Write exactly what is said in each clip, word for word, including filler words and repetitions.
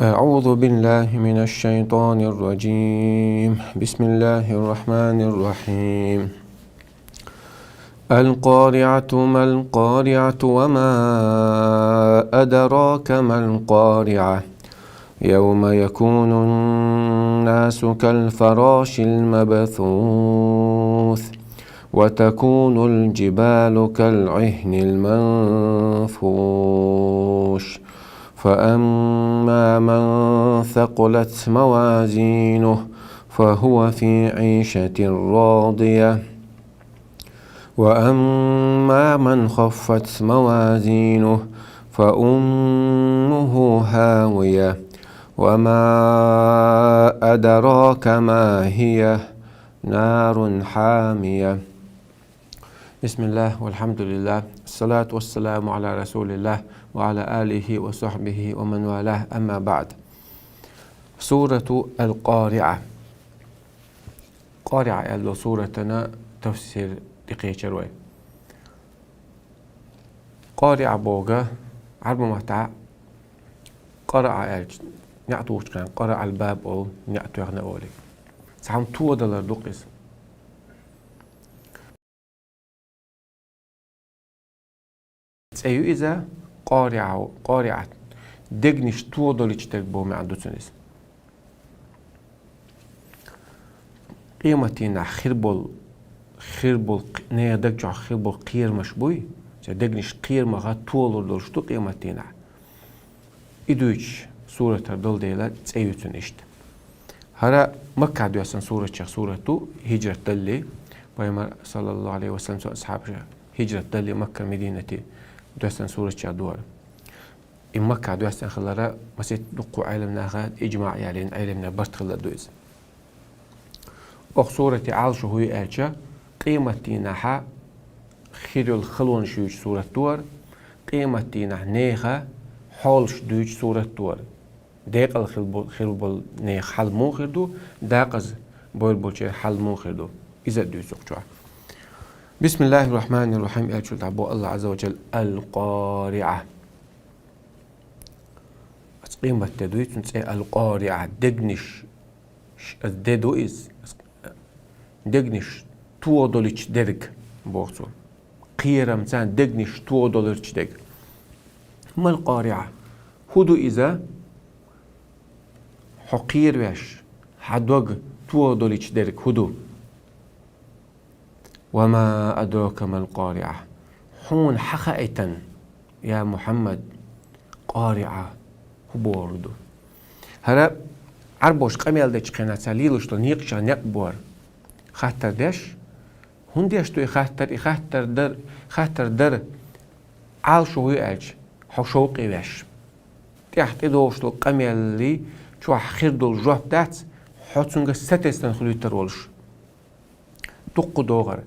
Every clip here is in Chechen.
أعوذ بالله من الشيطان الرجيم. بسم الله الرحمن الرحيم. القارعة ما القارعة وما أدراك ما القارعة. يوم يكون الناس كالفراش المبثوث. وتكون الجبال كالعهن المنفوش. فأما من ثقلت موازينه فهو في عيشة راضية. وأما من خفت موازينه فأمه هاوية. وما أدراك ما هي. نار حامية. بسم الله والحمد لله، الصلاة والسلام على رسول الله وعلى آله وصحبه ومن والاه، أما بعد. سورة القارعة. Къариъа аьлла суратана тафсир тӀекхечар вай. Къариъа боху Ӏарбий маттахь къараъа аьлча, неӀ тухучу хенахь къараъал баб олу, неӀ тоьхна олий. Цхьамма тодалар ду-кх иза. ЦӀе ю иза, къариъа, къариъат. Дегнаш тодалуьйтуш дерг боху маьӀна ду цуьнан иза. Къематдийнахь хир болу, хир болу кх-, нехан даг чохь хир болу кхерамаш буй, церан дегнаш кхерамаха толур долуш ду къематдийнахь. И дуьйцуш суратар долу дела, цӀе ю цуьнан иштта. ХӀара Маккахь доьссина суратех сурат ду, хӀижрат далле, пайхамар, саллаллаху Ӏалайхи ва саллам, цуьнан асхьабаша хӀижрат далле Маккара Мединате доьссина суратех ду хӀара. И Маккахь доьссина хилара, масех дуккха Ӏеламнаха иджмаъ ялийна, Ӏеламнех барт хилар ду иза. Окху сурате Ӏалашо хӀун ю аьлча, къематдийнахьа хир йолу халонаш юьйцу сурат ду хӀара, къематдийнахь нехан хьолаш дуьйцу сурат ду хӀара. Декъала хир бо-, хир болу нехан хьал муха хир ду, декъаза бовр болчеран хьал муха хир ду. Иза а дуьйцу окху чохь. Бисмиллахир-рахманир-рахим аьллачул тӀаьхьа боху АллахӀ Ӏазза ва Джалла: «Ал-Къариъа». Оцу къематде дуй цуьнан цӀе Ал-Къариъа, дегнаш, ш-, де ду иза, дегнаш тодалуьйтуш дерг, боху цо. Кхерамца дегнаш тодалуьйтуш дерг. Мал-Къариъа, хӀун ду иза? Хьо кхеравеш, хьан дог тодалуьйтуш дерг хӀун ду? «Ва ма адрака мал-Къариъа». Хьуна хьан хаийтина, я Мухьаммад, Къариъа хӀун бохург ду? ХӀара Ӏарбоша къамел дечу хенахь цара лелош долу некъаш некъ бу хӀара. Хаттар деш, хӀунда деш ду и хаттар, и хаттар дар, хаттар дар Ӏалашо хӀун ю аьлча, хьо шовкъе веш. ТӀехь тӀедогӀуш долу къамеллий чохь хир долу жоп дац, хьо цуьнга сатесна хуьлуьйтур волуш. Дуккха догӀар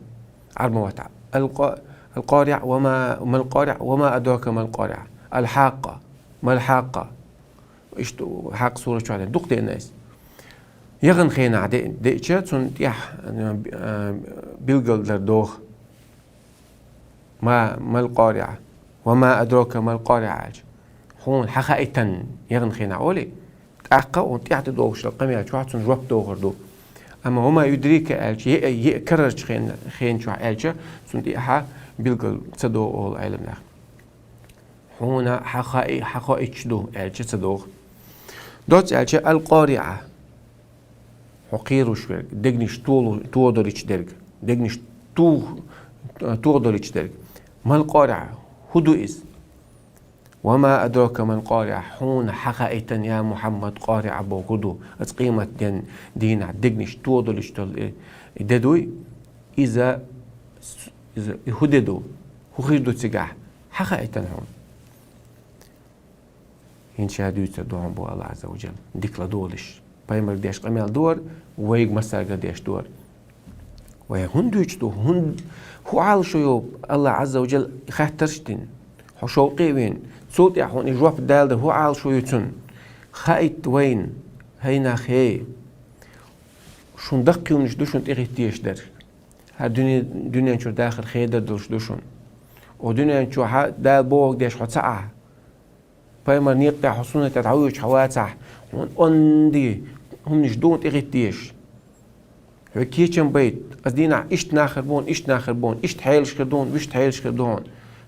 Ӏарбан маттахь. Ал-Къа-, Ал-Къариъа ва ма, мал-Къариъа ва ма адрака мал-Къариъа. Ал-Хьакъа, мал-Хьакъа. Иштта Хьакъа сура чохь дукха деана иза. Яхана хенахь де-, деъча, цунна тӀехь, а, а, билгалдар догӀу. Ма, мал-Къариъа. Ва ма адрака мал-Къариъа аьлча. Хьуна хьан хаийтина, яхана хенахь олий, тӀаккха хьуна тӀехь тӀедогӀуш долу къамел чохь цунна жоп догӀур ду. Амма ва ма юдрика аьлча, е, е карарчу хен, хен чохь аьлча, цунна тӀехьа билгал ца догӀу олу Ӏеламнаха. Хьуна хьан хаи-, хьан хаийтуш ду аьлча ца догӀу. Доцца аьлча, Ал-Къариъа. Хьо кхеруш верг, дегнаш толу-, тодалуьйтуш дерг, дегнаш тух-, тодалуьйтуш дерг. Мал-Къариъа, хӀун ду иза? Ва ма адрака мал-Къариъа, хьуна хьан хаийтина, я Мухьаммад, Къариъа бохург хӀун ду? Оцу къематден дийнахь дегнаш тодалуьйтуш долу и, и де дуй? Иза, иза, и хӀун де ду? ХӀун хир ду цигахь? Хьан хаийтина хьуна? ХӀинца ша дуьйцур ду хьуна, боху АллахӀ Ӏазза ва Джалла, дика ладогӀалаш. Пайхамарга деш къамел ду хӀара, вайга массаьрга деш ду хӀара. Вай хӀунда дуьйцуш ду? ХӀун-, хӀун Ӏалашо йо АллахӀ Ӏазза ва Джалла хаттарш а дина? Хьо шовкъе а вийна, цул тӀаьхьа хьуна и жоп далар хӀун Ӏалашо ю цунна? Хаийта вайна, хӀай нах, хӀей! Шун даккхий хӀуманаш ду шуна тӀехӀитта дезаш дерг. ХӀара дуьне-, дуьнен чуьра дахар хедар долуш ду шуна. О дуьнен чохь Дала бохург деш хьо ца Ӏа. Пайхамар некъа тӀехь хьо суннат тӀехь дӀавоьдуш хьо вацахь, хьуна онда хӀуманаш дувна тӀехӀиттадеш. Хьоьга кечам байта, аз дийнахь иштта нах хир бу хьуна, иштта нах хир бу хьуна, иштта хьелаш хир ду хьуна, вуьшта хьелаш хир ду хьуна.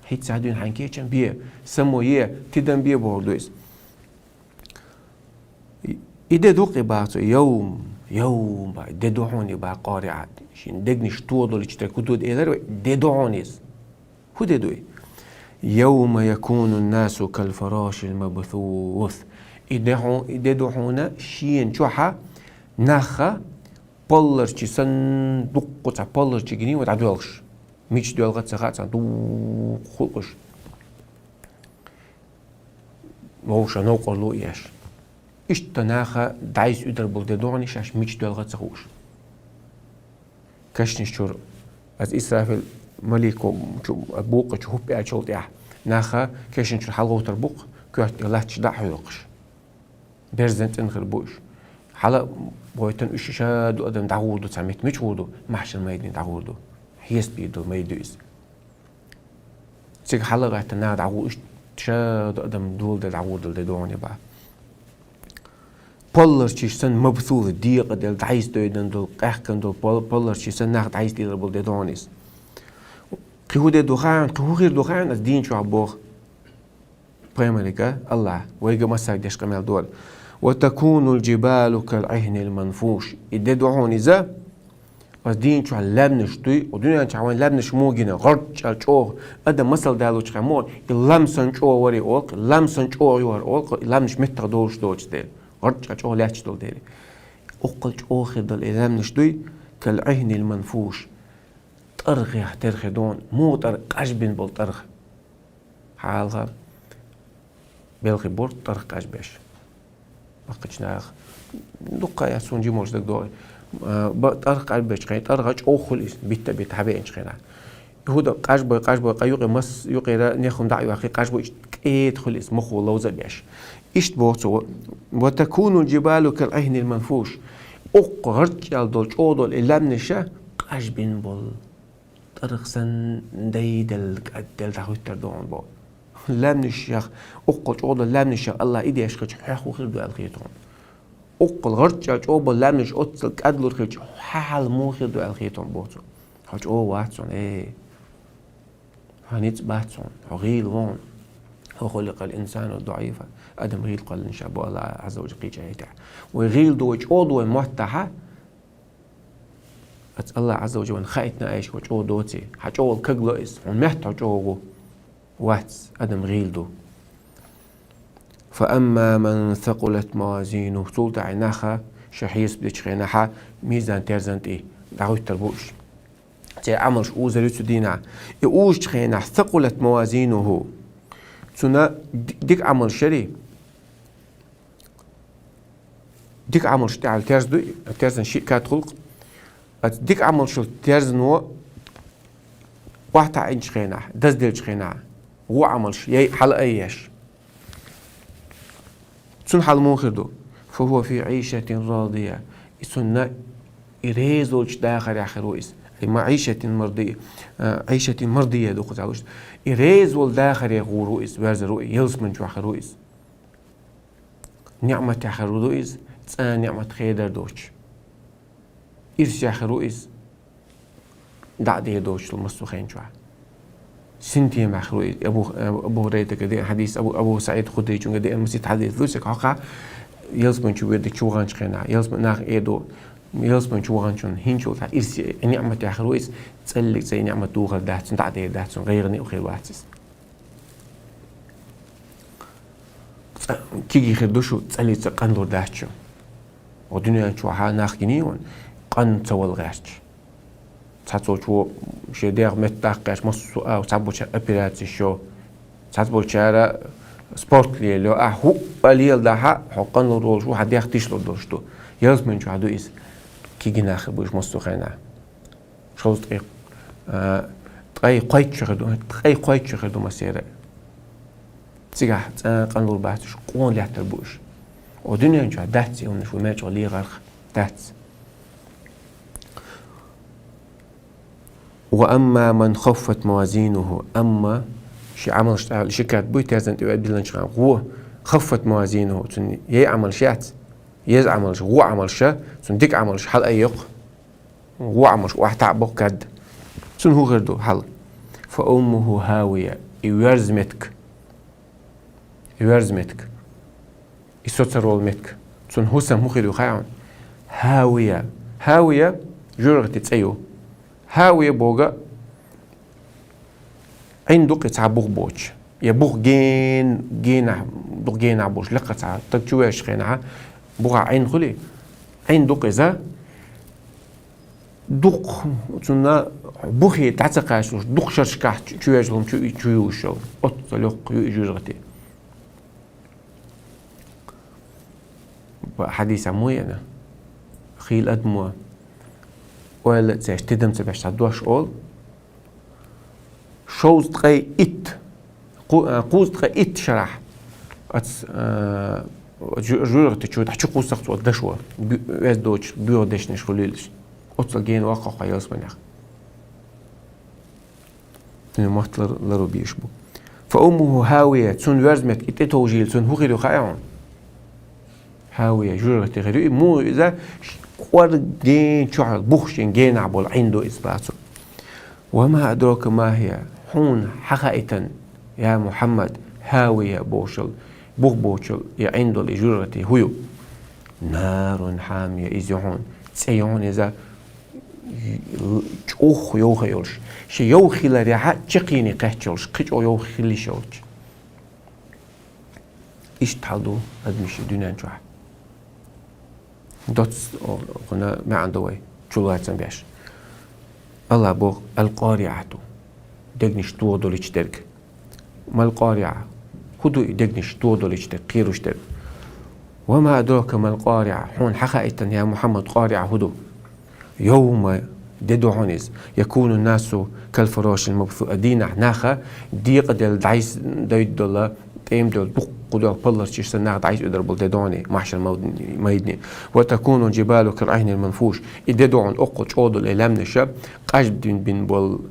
ХӀинца хьа дуьйна хьайна кечам бе, само е, тидам бе бохург ду иза. И де ду-кх и бах цо, йовм, йовм ба, де ду хьуна и бах къариӀат. Шен дегнаш тодалича тӀе кху ду элира вай, де ду хьуна иза. ХӀун де ду и? يوم يكون الناس كالفراش المبثوث. И де хьу-, и де ду хьуна шена чохь нах полларчий санна, дуккха цхьа полларчий гиний вай дӀадоьлхуш. Мича доьлху ца хаьа царна, дуккха хулкъаш. Вовшах новкъарло еш. Иштта нах дӀасаоьдур бола де ду хьуна, шаьш мича доьлху ца хууш. Кешнаш чура, аз Исрафил малико чу, букъа чу хӀуппа аьллачул тӀехь, нах кешнаш чура хьалагӀовттар бу-кх, коьрта тӀе латташ дӀа а хьоькхуш. Берзан цӀена хир бу уьш. Хьала а гӀойтан уьш ша ду адам дӀагӀур ду цхьа метте, мича гӀур ду, маьхьшар майдане дӀагӀур ду. Хьесап бийр долу майда ю иза. Цига хьала а гӀаьттина нах дӀагӀур, иштта ша ду адам доладелла дӀагӀур долу де ду хьуна и бах. Полларчий санна мабсус, декъаделла, дӀасадоьдуш долу, къаьхкина долу пол-, полларчий санна нах дӀасадоьдур болу де ду хьуна иза. Кхин хӀун де ду хаьа хьуна, кхин хӀун хир ду хаьа хьуна, ас дийна чохь боху пайхамарга, АллахӀа, вайга массаьрга деш къамел дора. وتكون الجبال كالعهن المنفوش. И де ду хьуна иза, ас дийна чохь лаьмнаш дуй, оцу дуьнен чохь вайн лаьмнаш муха гина, гӀарччӀал чӀогӀа, адам масал далочу хенахь муха, и лам санна чӀогӀа варе олу-кх, лам санна чӀогӀа йохар олу-кх, и лаьмнаш меттах долуш доцуш дела, гӀарччӀал чӀогӀа лаьтташ долу дела. Оккхул чӀогӀа хир долу и лаьмнаш дуй, كالعهن المنفوش. ТӀаргӀех тера хир ду хьуна, муха тӀаргӀа, къажбина болу тӀаргӀа. Хьалха белхи бора тӀаргӀа къажбеш. Баккхачу наха. Дуккха а яц суна жималш дагадогӀий. А, ба-, тӀаргӀа къажбечу хенахь, тӀаргӀа чӀогӀа хуьлу иза, битта-битта хьабеанчу хенахь. И хӀун дан къажбой, къажбой, къа юкъе мас-, юкъера нехам дӀа а йохий, къажбой иштта кӀеда хуьлу иза, мохо ловза а беш. Иштта боху цо: وتكون الجبال كالعهن المنفوش. Оккха гӀарччӀал долу, чӀогӀа долу и лаьмнаша къажбина болу тӀаргӀа санна дайделла, кӀадделла дӀахӀуьттур ду хьуна боху. Лаьмнашех, оккхул чӀогӀа долу лаьмнашех АллахӀа и деш хилча, хьох хӀун хир ду аьлла хета хьуна. Оккхул гӀарччӀал чӀогӀа болу лаьмнаш оццул кӀадлур хилча, хьан хьал муха хир ду аьлла хета хьуна боху цо. Хьо чӀогӀа вац хьуна, э. Хьан ницкъ бац хьуна, хьо гӀийла ву хьуна. وخلق الإنسان ضعيفا. Адам гӀийла кхоьллина ша бу АллахӀа Ӏазза ва Жалла кхечу аятехь. Вай гӀийла ду, вай чӀогӀа ду вайн моттахь, Ас АллахӀа Ӏазза ва Жалла хаийтина айшка чӀогӀа доций? Хьан чӀогӀа кагло иза, хьуна метта хьо чӀогӀа ву. Вац, адам гӀийла ду. فأما من ثقلت موازينه. Цул тӀаьхьа наха шайн хьесап дечу хенахьа мизан-терзан тӀе дӀахӀуьттур бу уьш. Церан Ӏамалш узур ю цу дийнахь. И узучу хенахь ثقلت موازينه. Цунна ди-, дика Ӏамалш ярий? Дика Ӏамалш тӀехь терза дуй, терзан ши кад хуьлу-кх. Аса дика Ӏамалшал терзано охьатаӀийначу хенахь, дазделлачу хенахь, вон Ӏамалш яй хьала а еш. Цуьнан хьал муха хир ду? فهو في عيشة راضية. И цунна и реза волчу дахарехь хир ву иза. أي معيشة مرضية, а, عيشة مرضية ду кхузахь луш. И реза волу дахаре гӀур ву иза, верзар ву, ялсамани чохь хир ву иза. НиӀматехь хир ду иза, цкъа а ниӀмат хедар доцуш. Ирсехь хир ву иза, дӀа а дер доцуш долу массо а хенчохь. Синтемехь хир ву иза. Абу, Абу ХӀурайрага деана хьадис, Абу, Абу СаӀид Худрийчуьнга деана масийтта хьадис ду, цигахь хьокха, ялсамани чу вердиг чу ваханчу хенахь, ялсамани нах эр ду, ялсамани чу ваханчунна хӀинцул цхьа ирсе, ниӀматехь хир ву иза, цӀаллиг цӀе ниӀмат духар дац, дӀа а дер дац, гӀайгӀане а хир вац иза. ЦӀа-, кегий хир ду шу, цӀаллиг цӀе къанлур дац шу. Оцу дуьнен чохь нах гиний вайн, къанна ца вала гӀерташ. Цхьаццалчо шен дегӀ меттадаккха гӀерташ, массо а, цхьаболчара операцеш йо, цхьаболчара спорт лелайо. Ахь хӀуъа леладахь а, хьо къанлур волуш ву, хьан дегӀ тишлур долуш ду. Ялсамани чохь ду иза. Кегий нах хир бу уьш массо а хенахь. Шовзткъе, а, ткъе кхойтта шо хир ду, ткъе кхойтта шо хир ду массеран а. Цигахь цкъа а къанлур бац уьш, къона лаьттар бу уьш. Оцу дуьнен чохь дац и хӀуманаш, вай мел чӀогӀа лехарх дац. وأما من خفت موازينه. Амма шен Ӏамалш тӀехь ши кад буй, терзан тӀе веа диллинчхьан гӀо, خفت موازينه, цун яй Ӏамалш яц, еза Ӏамалш, гӀо Ӏамалш, цун дика Ӏамалш хьалаайбоху, гӀо Ӏамалш охьатаӀабоху кад. Цун хӀун хир ду хьал? فأمه هاوية, и верза меттиг, и верза меттиг, и со ца ролу меттиг. Цун хӀусам хӀун хир ю хаьий хьуна? هاوية. هاوية жоьжахатин цӀе ю. هاوية боху Ӏин ду-кх и цхьа бух боцуш. Я бух ген-, генахь, дукха генахь болуш, лакхара цхьа стаг чувоьжначу хенахь, бухахь Ӏин хуьлий? Ӏин ду-кх иза, дукха цунна бухе дӀа ца кхачалуш, дукха шерашкахь чу-, чувоьжна хӀума чу, чуюьйш йолу. Оццул йоккха ю и жоьжахати. Хьадисехь ма яра, хийла адамо ойла а ца еш, тидам ца беш цхьа дош олу, шовзткъе итт, кху-, а, кхузткъе итт шарахь оцу, а, жу-, жоьжахати чу дӀа чу кхуссу-кх цо дашо, бу-, оьзда доцуш боьха дешнаш хуьлийла. Оццул гена воккхуш ву ялсаманехь. Цуьнан мотт лар-, ларбеш бу. فأمه هاوية, цуьнан верза меттиг и тӀетовжийла, цуьнан хӀун хир ю хаьий хьуна? هاوية, жоьжахати хир ю. И муха ю иза? КӀорггенан чохь, бухшин генахь болу Ӏин ду иза, боху цо. وما أدراك ما هي, хьуна хьан хаийтина, я Мухьаммад, هاوية бохуш йолу, бух боцуш йолу и Ӏин долу и жоьжахати хӀун ю? نار حامية, иза ю хьуна, цӀе ю хьуна иза, чӀогӀа йовха йолуш. Шен йовха хиларехь чаккхене кхетташ йолуш, кхин чӀогӀа йовха хила йиш йолчу. Иштта хьал ду адамийн дуьнен чохь. Доцца, о, кхунна маьӀна до вай, чулацам беш. Алла боху: القارعة, дегнаш тоха долуьйтуш дерг. ما القارعة, хӀун ду и дегнаш тоха долуьйтуш дерг, кхеруш дерг? وما أدراك ما القارعة, хьуна хьан хаийтина, я Мухьаммад, قارعة хӀун ду? يوم, де ду хьуна иза, يكون الناس كالفراش المبثوث, дийнахь нах декъаделла дӀасадойтуш долу, тӀемадевлла, дуккха долу палларчаш санна нах дӀасаоьдур болу де ду хьуна, махьшар майдане. وتكون الجبال كالعهن المنفوش, и де ду хьуна, оккхул чӀогӀа долу и лаьмнаш, къажбина бина болу,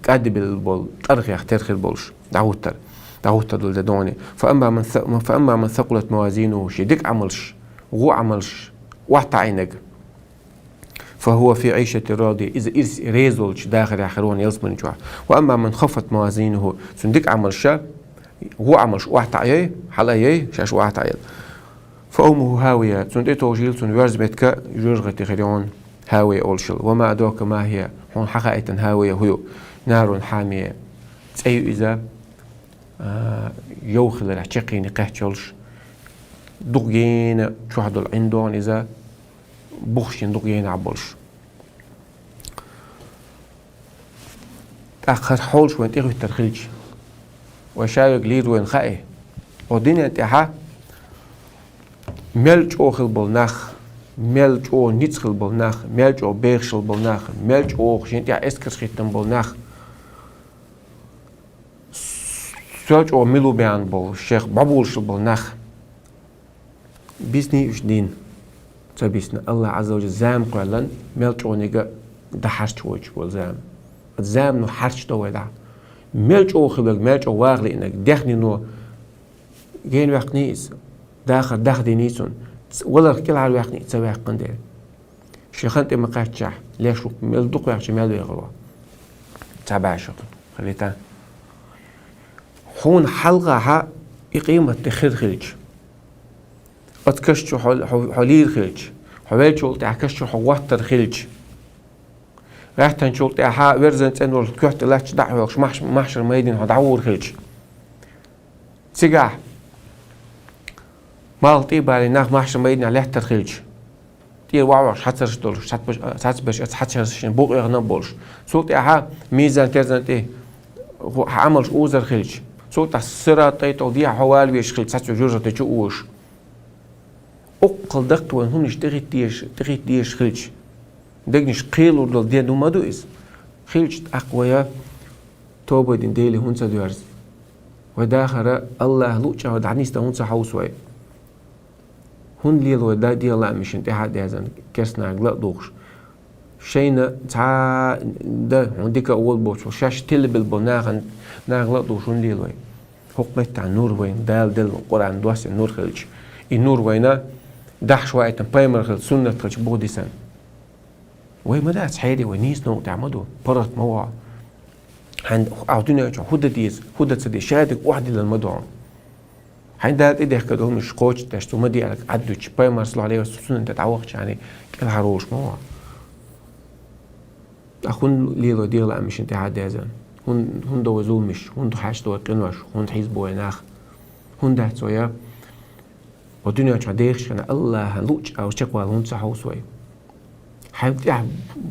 кӀадбелла болу тӀархех тера хир болуш, дӀахӀуттур, дӀахӀуттур долу де ду хьуна. فأما من ث-, فأما من ثقلت موازينه, шен дика Ӏамалш, гӀо Ӏамалш охьатаӀийнарг, فهو في عيشة راضية, иза ирс-, реза долчу дахарехь хир ву ялсамани чохь. وأما من خفت موازينه, цуьнан дика Ӏамалш, гӀо Ӏамалш охьатаӀайой, хьалаайой, шаьш охьатаӀайой. فأمه هاوية, цунна тӀетовжийла цуьнан верза меттиг, жоьжахати хир ю хьуна, هاوية олуш йолу. وما أدراك ما هي, хьуна хьан хаийтина هاوية хӀун ю? نار حامية, цӀе ю иза, а, йовха хиларехь чаккхене кхетташ йолуш, дукха генан чохь долу Ӏин ду хьуна иза, бухшийн дукха генахь болуш. ТӀаккха хӀара хьолаш вайна тӀехӀуьттур хилча, вай ша верг лийр вайна хаьий? Оцу дуьнен тӀехь мел чӀогӀа хилла болу нах, мел чӀогӀа ницкъ хилла болу нах, мел чӀогӀа бехаш хилла болу нах, мел чӀогӀа шен тӀехь эскарш хӀиттина болу нах, сел чӀогӀа мила баьхна болу, шех бӀобулуш болу нах. Бисний уьш дийна? Ца бисна. Аллах Ӏазза ва Жалла зама кхоьллина, мел чӀогӀаниг а дӀахьарчавойтуш болу зама. Оцу замано хьарчадо вай дӀа. Мел чӀогӀа хиларг, мел чӀогӀа ваха лиънарг, дехнино гена ваьккхиний иза, дахар дахдиний цунна, ц-, валарх кӀелхьарваьккхиний ца ваьккхина дела. Шен хан тӀе ма-кхаьччахь, леш ву, мел дукха ваьхча, мел вехар ву. Ца баьшах, хилийта. Хьуна хьалхахь и къемат де хир хилча, оцу каш чу хьо, хьо, хьо лийр хилча, хьо веллачул тӀаьхьа каш чу хьо гӀоттар хилча, гӀаьттанчул тӀаьхьа верзан цӀена волчу коьрта латташ дӀа а хьоьхуш, махь-, махьшар майдина хьо дӀавур хилча, цигахь малх тӀе а балий нах махьшар майдинехь лаьттар хилча, тӀера ваӀ-ваӀаш хьацарш долуш, цхьац-, цхьацберш оцу хьацаршна букъ яхана а болуш, цул тӀаьхьа мизан-терзан тӀе хьан Ӏамалш узар хилча, цул тӀаьхьа сират тӀе тӀе дехьа хьо вала везаш хилча, цхьацца жоьжахати чу узуш. Оккхул даккхий вайн хӀуманаш тӀехӀитта дезаш, тӀехӀитта дезаш хилча, дегнаш кхелур долу де ду ма ду иза. Хилча тӀаккха вай тоба дина Деле хӀунда ца доьрзу? Вай дахар Аллаха луъучохь дӀанисдан хӀунда ца хьовсу вай? ХӀунда лела вай да дегӀан лаамашна тӀаьхьа а дезна, керстанашка ла а духуш? Шайна цхьа а дан хьуна дика а, гӀо а боцуш, шаьш тилабелла болу нахана, нахана ла а духуш хӀунда лела вай? ХӀокху меттехь нур вайна Дала делла Къуръан доссийна нур хилча, и нур вайна дахьаш ваийтина пайхамар хилча, суннат хилча буха дисна. Вай ма дац хьерий, вай нийса новкъа тӀехь ма ду, паргӀат ма вахьа. Хьайн ахь дуьнен чохь хӀун дан деза, хӀун дан ца деза, шадерг охьадиллина ма ду хьуна. Хьайн Дала тӀедехка долу муьш кхочушдеш, цо ма де аьлларг Ӏад дуьтуш, пайхамар саллаллаху Ӏалайхи ва саллам суннат тӀе дӀавахча хьуна кӀелхьарволуш ма вахьа. Ткъа хӀунда лело дегӀан лаамашна тӀехь а деза? ХӀун-, хӀунда до вай зуламаш? ХӀунда хьаьшда вай къинош? ХӀунда хьийзабо вай нах? ХӀунда дац вай я? Ва дуьнен чохь дехаш хилла Аллахьан луъучу агӀор чекхвала хӀунда ца хьовсу вай? Хьайн тӀехь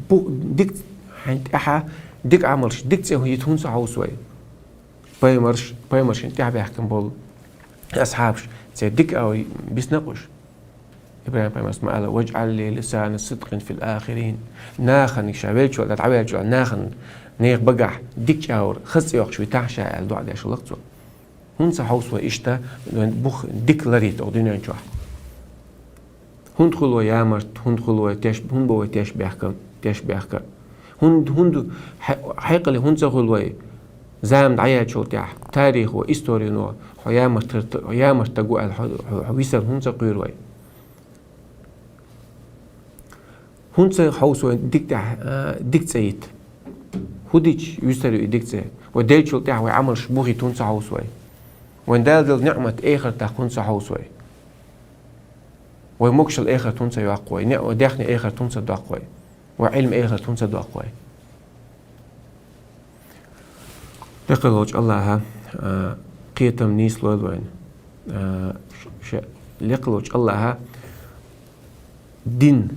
бу-, дика, хьайн тӀехьа дика Ӏамалш, дика цӀе хӀун йита хӀунда ца хьовсу вай? Пайхамарш, пайхамаршна тӀаьхьа баьхкина болу асхьабаш, церан дика агӀор бисна уьш. ИбрахӀим-пайхамарс ма аьлла: «Важъал ли лисана сидкъин фил ахирин». Нахана ша веллачул, дӀавеллачул, нахана, нехан багахь дикачу агӀор хаза цӀе йоккхуш витахь ша аьлла, доӀа деш хилла цо. ХӀунда ца хьовсу вай иштта, вайн бух дика ларийта оха дуьнен чохь? ХӀунда хуьлу вай ямарт, хӀунда хуьлу вай теш-, хӀунда бу вай теш бехка, теш бехка? ХӀунда, хӀунда хье-, хьекъале хӀунда ца хуьлу вай? Зама дӀаяьллачул тӀаьхьа тарихо, историно хьо ямарт, хьо ямарт стаг ву аьлла, хьо, хьо, хьо висар хӀунда ца кхоьру вай? ХӀунда ца хьовсу вай дика тӀехь, а, дика цӀе йита? ХӀун дича юьсур ю и дика цӀе? Вай деллачул тӀаьхьа вай Ӏамалш бухийта хӀунда ца хьовсу вай? Вайн Дала делла ниӀмат эхартах хӀунда ца хьовсу вай? Вай могушалла эхарт хӀунда ца йоккху вай? Не-, вай даьхни эхарт хӀунда ца доккху вай? Вай Ӏилма эхарт хӀунда ца доккху вай? Лекха волчу Аллахьа, а, кхетам нийса лойла вайна. А, ш-, ш-, лекха волчу Аллахьа дин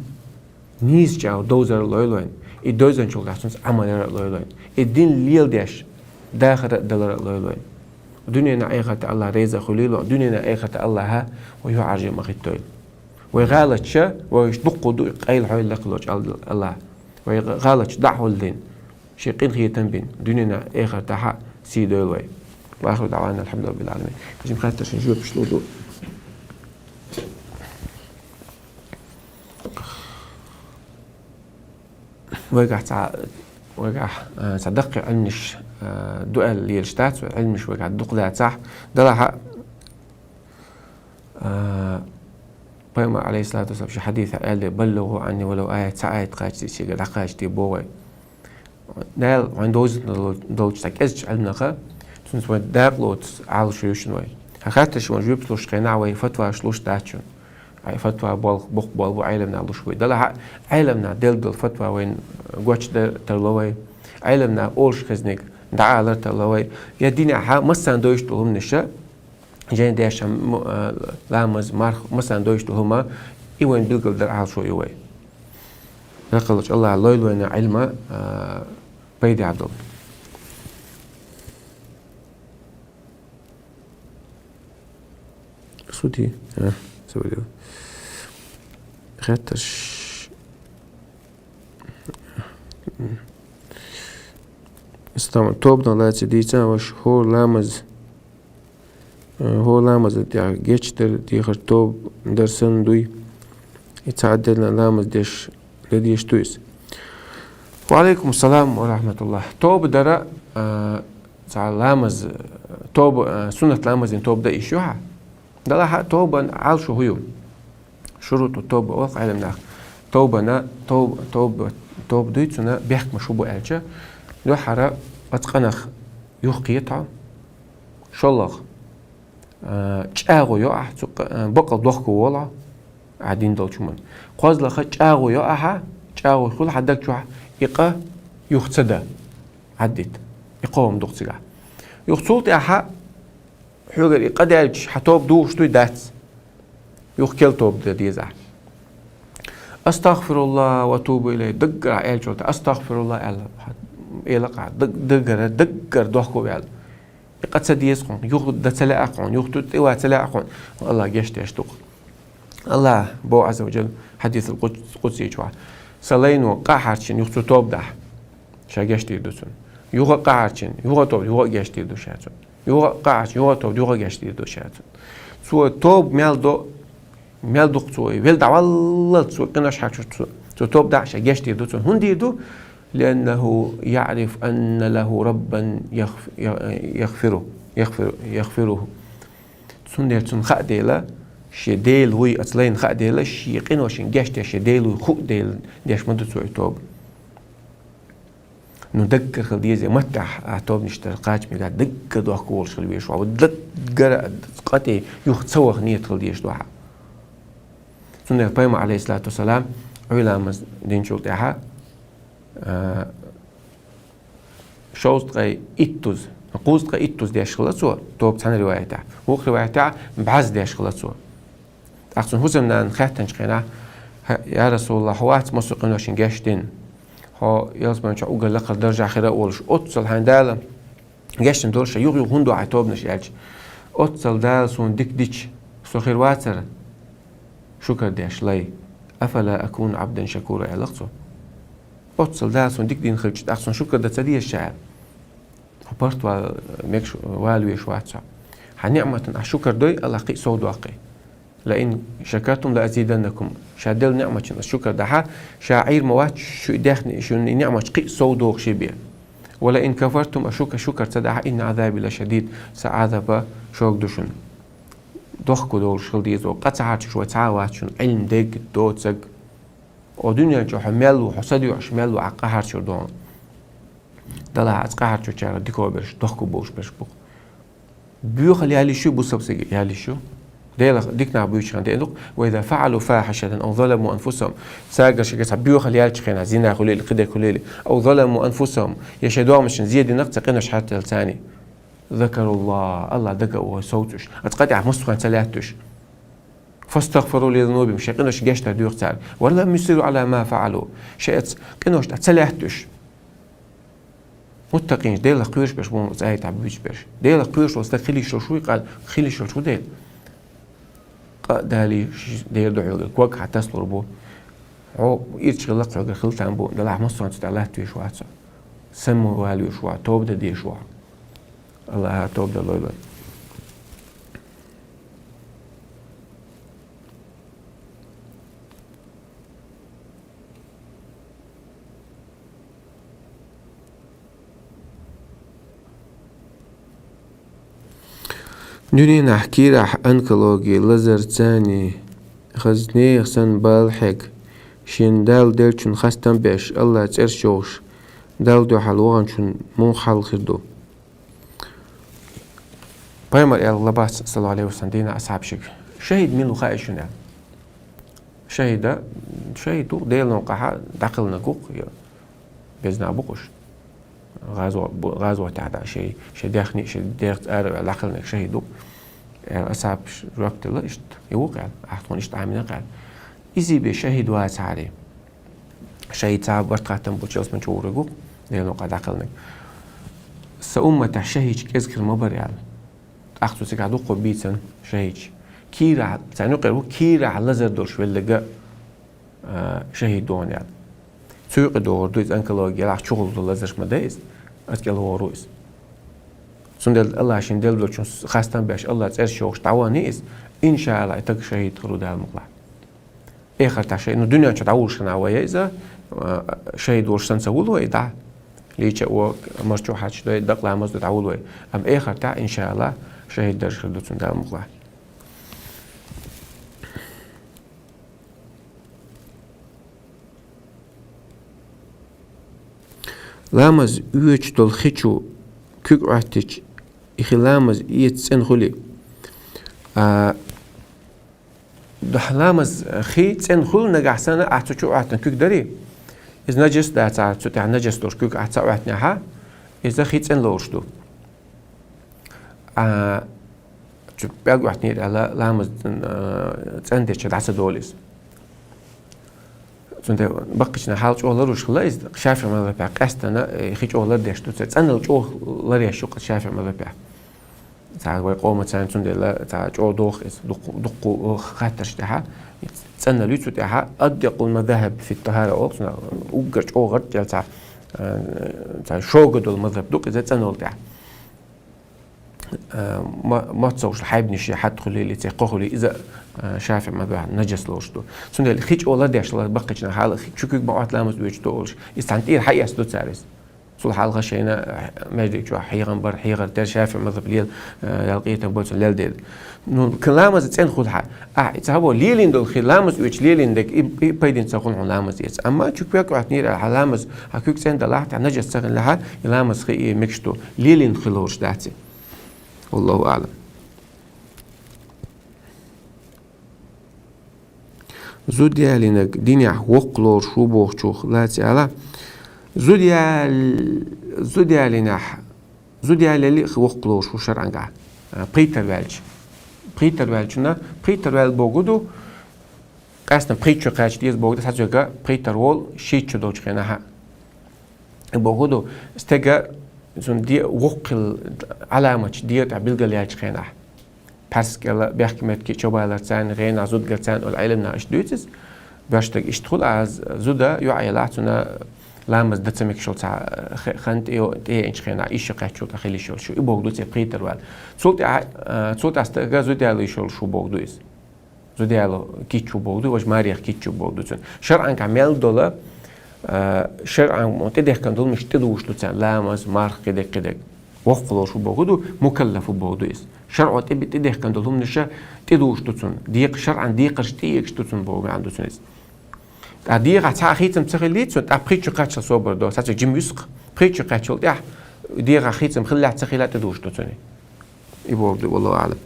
нийсачу агӀор довзар а лойла вайна. И довзанчул тӀаьхьа цуьнца Ӏамал яр а лойла вайна. И дин леладеш дахар а далар а лойла вайна. Дуьненан, эхартан Аллахь реза хуьлийла вайна. Дуьненан, эхартан Аллахьа вай юьхьӀаьржа ма хӀиттойла. Вай гӀалаташ, вай уьш дуккха ду и къайла хьойла лекха волчу Аллахьа. Вай гӀалаташ дӀа а хьулдина, шен къинхетам бина, дуьненан, эхартахь а сий дойла вай. Ва ахиру даӀвана алхьамдулиллахӀи раббил Ӏаламин. Жим хаттаршна жоьпаш лур ду. Вайгахь цхьа, вайгахь, а, цхьа даккхий Ӏилманаш, а, ду аьлла лелаш дац вай, Ӏилманаш вайгахь дукха дацахь, делахь а, А, Пайхамар, Ӏалайхиссалату вассалам, шен хьадисехь аьлла: «БаллигӀу Ӏанни валав аят», цхьа аят кхаччалц шега дӀакхачийта боху вай. Дала вайна довзийта долчу цхьа кӀезачу Ӏилманаха, цуьнца вайн дакъа лоцу Ӏалашо ю шуна вай. Хьан хаттарш вайн жоьпаш луш хенахь вай фатваш луш дац шуна. Хьайн фатва болх, боккха болх бу Ӏеламнаха луш вай. Делахь а Ӏеламнаха делла долу фатва вайна гочдар тарло вай. Ӏеламнаха олуш хезниг дӀаалар тарло вай. Я динехь массарна дойтуш долу хӀуманаш, жайн деш, м-, а, ламаз, марха, массарна дойтуш долу хӀума, и вайн билгалдар Ӏалашо ю вай. Ракхаллачу Аллахьа лойла вайна Ӏилма, а, пайдехь долу. Сути, а, ца варил. Хаттарш. Стам, тобанах лаций дийца ваша хӀора ламаз. Э, хӀора ламаза тӀехь гечдар дехар тоба дар санна дуй? И цхьа а делла ламаз деш дан дезаш ду иза? Ва Ӏалайкум салам ва рахьматуллахӀ. Тоба дара, э, цхьа ламаз, тоба, э, суннат ламазан тоба дан йиш ю хьан? Делахь а тобан Ӏалашо хӀун ю? ШурутӀу тоба олу Ӏеламнаха. Тобана, тоб-, тоба, тоба дуй цуьнан бехкамаш хӀун бу аьлча, дуьххьара оцу къинах юхакхета хьо, шолгӀа, а, чӀагӀо йо ахь, цу къ-, а, бакъал дохко волу хьо, ахь дина долчу хӀуманна. КхозлагӀа, чӀагӀо йо ахьа, чӀагӀо хуьлу хьан даг чохь, и къа юха ца дан, Ӏаддита. И кхо хӀума ду-кх цигахь. Юха цул тӀаьхьа хьоьгара и къа даьлча, хьан тоба духуш дуй, дац? Юха керла тоба дан деза ахь. «АстагӀфируллахӀ ва атубу илайхӀ», даггара аьллачул тӀаьхьа, «АстагӀфируллахӀ», аьлла, эла-кх ахь, даг-, даггара, даггара дохко ваьлла. И къа ца деза хьуна, юха дан ца лаьа хьуна, юха тӀе ван ца лаьа хьуна, Аллах гечдеш ду-кх. Аллах боху Ӏазза ва Джалла хьадисал къудс-, къудсийчохь: «Сан лайно къа а хьарчийна юха цо тоба дахь, ша гечдийр ду цунна. Юха а къа хьарчийна, юха а тоба, юха а гечдийр ду ша цунна. Юха а къа хьарчийна, юха а тоба, юха а гечдийр ду ша цунна». Цо тоба мел до, мел ду-кх цо, велла дӀаваллалц цо къинош хьарчош цо, цо тоба дахь, ша гечдийр ду цунна. ХӀунда дийр ду? «ЛианнахӀу яӀрифу анна лахӀу раббан яхф-, я-, яхфиру». يغفر، يغفره. Цундела цунна хаа дела, ший Дела вуй аца лайна хаа дела, ший къиношна гешт деш ший Дела вуй хуу дела деш ма ду цо и тоба. Ну, даггара хила деза, маттахь а тобанаш дар кхача мега даггара дохко волуш хила везаш ву. Даггара къа тӀе юха ца ваха нийят хила дезаш ду хьан. Цундела Пайхамар, алейхиссалату вассалам, Ӏуйламаз динчул тӀаьхьа, а, шовзткъе иттуза, кхузткъе иттуза деш хила цо, тоба цхьана риваятехь. Вукху риваятехь бӀаьзза деш хила цо. ТӀаккха цуьнан хӀусамнана хаьттинчу хенахь: «ХӀа, я Расулаллах, хьо вац массо а къиношна гешт дина? Хьо ялсамани чохь уггар лакхара даржехь хир а волуш, оццул хьайн Дала гешт дина долуш, юха-юха хӀунда ду хьайн тобанаш?» аьлча, «Оццул Дала суна дика дича, со хир вацара шукар деш лай? Афала акуну абдан шакура», аьлла цо. «Оццул Дала суна дика дина хилча, тӀаккха суна шукар дан ца деза ша?» аьлла. Хьо паргӀат вала мегаш вала везаш вац хьо. Хьан ниӀматан ахь шукар дой, Аллах кхин а сов доккху. «Ла ин шакартум ла азиданнакум». Ша делла ниӀматан ас шукар дахь, ша Ӏийр ма вац шу и дехне, шуна и ниӀматаш кхин а сов дохуш бен. «Ва ла ин кафартум», ас шука шукар ца дахь, «инна Ӏазаби ла шадид», сан Ӏазап шога ду шуна. Дохко долуш хила деза, къа ца хьарчош вай цхьа а вац шуна, Ӏилма дерг, доцург. О дуьнен чохь хьо мел ву, хьо са доьӀуш мел ву, ахь къа хьарчор ду хьуна. Далахь, аса къа хьарчочара дика берш, дохко болуш берш бу-кх. Боьхалла яьлла йиш ю бусалба стага, яьлла йиш ю. Делах дика нах буьйцучу хенахь деана ду-кх: «Ва иза фаӀалу фахьишатан ав заламу анфусахум». Цаьргара шайга цхьа боьхалла яьллачу хенахь, зина хуьлийла, кхидерг хуьлийла, «ав заламу анфусахум», я шайн догӀмашна зе дина-кх, цхьа къинош хьаьртелла царний, «закаруллах», Аллах дага а вохуьйтуш, совцуш, аса къа тӀехь массо хенахь ца лаьтташ. «Фастагфару ли зунубихим», шайн къиношна гечдар доьху цара. «Ва лам юсирру Ӏала ма фаӀалу». Шайн оцу къиношна тӀе ца лаьтташ. Муттакъинаш, Делах кхоьруш берш бу-кх оцу аятехь буьйцуш берш. Делах кхоьруш волу стаг хила йиш йолуш вуй, къа-, хила йиш йолуш ву Дела. Къа а далий, ши дера ду хьоьгара, ког хьан тасалур бу. Хьо ирча хилла-кх хьоьгара хила там бу, делахь массо а цу тӀехь латтавеш вац хьо. Самавалавеш ву хьо, тоба дан дезаш ву хьо. Аллаха тоба дан лойла. Дуьненахь кийрахь онкологи лазар царний, хаза нехан санна бала хьега, шена Дала деллачунна хастам беш, Аллах цӀераш йохуш, Далла дуьхьал ваханчун муха хьал хир ду? Пайхамар аьлла лабац, саллаллаху Ӏалайхи ва саллам, дийнахь асхьабашка: «ШахӀид мила ву хаьий шуна?» аьлла. ШахӀида, шахӀид ву-кх, Делан новкъахь дӀакхелхинарг ву-кх, я безна бу-кх уьш. ГӀазо-, бу-, гӀазотехь дӀа шайн, шайн даьхни, шайн дегӀаца ара а ваьлла дӀакхелхинарг шахӀид ву-кх. Аьлла, асхьабаша жоп делла иштта: «И ву-кх», аьлла, «ахь тхуна иштта Ӏамийна-кх», аьлла. Изий бен шахӀид вацахьара. ШахӀид цхьа барт хаттам болчу ялсамани чу вогӀург ву-кх, Делан новкъахь дӀакхелхинарг. Сан умматехь шахӀидаш кӀезиг хир ма бара аьлла. ТӀаккха цу цигахь дуккха бийцина шахӀидаш. Кийрахь, царна юкъара ву, кийрахь лазар долуш велларг а, а, шахӀид ду хьуна аьлла. Цу юкъа догӀур ду иза онкологи, ялахь чухула лазарш ма дай иза, аса кӀел вогӀур ву иза. Цундела Аллаха шена делла долчун хастам беш, Аллах цӀераш йохуш дӀавахана иза, иншаАллах, и стаг шахӀид хир ву Дала мукъалахь. Эхартахь шахӀид, ну, дуьнен чу дӀавуллуш хилахь вай иза, а, шахӀид волуш санна ца вуллу вай дӀа. Лийча а во, марчо хьаьрча дой, дакъа ламаз дой дӀавуллу вай. Амма эхартахь, иншаАллах, шахӀид дарж хир ду цунна Дала мукъалахь. Ламаз оьцуш долу хи чу куьг Ӏоьттича, и хи ламаз эца цӀена хуьлий? А, Дуьхьа ламаз хи цӀена хуьлу нагахь санна, ахь цу чу Ӏоьттина куьг дарий? Иза нажас дацахьара, цу тӀехь нажас долуш куьг ахь ца Ӏоьттинехь, иза хи цӀена лоруш ду. А, чу пӀелг Ӏоьттинера аьлла, ламаз, а, цӀена деча дӀа ца долу иза. Цундела баккхийчу наха хьал чӀогӀа ларуш хилла иза, ШафиӀи мазхабехь къаьстина, э, хи чӀогӀа лардеш ду, цӀеналла чӀогӀа ларъеш ю-кх ШафиӀи мазхабехь. Цхьа вай къомаца цундела цхьа чӀогӀа доху иза, дуккха-, дуккха хаттарш тӀехь, цӀеналла ю цу тӀехь, аддакъул мазахиб фит тахара олу цунах, уггар чӀогӀа гӀарчӀел цхьа, э, цхьа шога долу мазхаб ду-кх иза цӀеналла тӀехь. Э, ма-, мацалла хьайбанаш хьатта хуьлийла, цхьа кхо хуьлий, иза, э, ШафиӀи мазхабехь нажас лоруш ду. Цундела хи чӀогӀа лардеш хилла баккхийчу наха хьал, хи чу куьг ма Ӏотту ламаз оьцуш ду олуш, иза цхьана тӀера хьаэцна ду цара иза. Цул хьалха шайна маьждиг чу хьехам бар, хьехар тера ШафиӀ мазхӀаб лела, э, Далла къинхетам болчун лела дела. Ну, к-, ламаз цӀена хул хьа. А, ца хьабо, лелин дол хи, ламаз уьч лелин дег, и, и пайдин ца хул хьун ламаз эц. Амма чу квек вахт нир, а, ламаз, а, куьк цӀена далахь, а, нажас ца хин лахьа, и ламаз хи, и микшту. Лелин хи лорш даци. Аллаху алам. Зуд ялинаг динехь воккха лоруш ву бохучух лаци ала. Зуд ял-, зуд ялинехь, зуд ялели воккха лоруш ву шарӀангахь. А, пхийтар ваьлча. Пхийтар ваьлчуна, пхийтар ваьл богу ду, къаьстина пхийтта чу кхаьча деза богу ду, сацоьга пхийтар вол шийтта чу долчу хенахьа. Богу ду, стега цун де-, воккхил Ӏаламаташ дегӀа тӀехь билгалъяьлчу хенахь. Пхьарскала бехк-метки чобалар царна, гӀенах зудгар царна, ола Ӏелам нах иштта дуьйцу иза. Баьш стаг иштта хула, аз зуда юьӀаелахь, цуна ламаз дан ца мегаш йолу цхьа хе-, хан тӀе-, тӀеэцначу хенахь, иша кхаьччул тӀе хила йиш йолуш ю. И богу ду церан пхийтар ваьлла. Цул тӀаьхьа, а, цул тӀаьхьа стага зуда яло йиш йолуш ву богу ду иза. Зуда яло кийча ву богу ду, важа марех кийча ву богу ду цуьнан. ШарӀангахь мел дола, а, шарӀан тӀедехкан долу миш тӀедугӀуш ду царна, ламаз, марха, кхидерг, кхидерг. Воккха лоруш ву богу ду, мукаллаф ву богу ду иза. ШарӀо тӀе-, тӀедехкан долу хӀуманаша тӀедугӀуш ду цунна. Декъа-, шарӀан декхарш тӀеэгаш ду цунна богу маьӀна ду цуьнан иза. ТӀаккха дегӀахь цхьа а хийцам ца хилийта цунна, тӀаккха пхи чу кхаччалц собар до, сацо жима юьсу-кх, пхи чу кхаччалц тӀехь дегӀахь хийцам хиллехь ца хилла тӀедугӀуш ду цунна. И богу ду, валлаху аӀлам.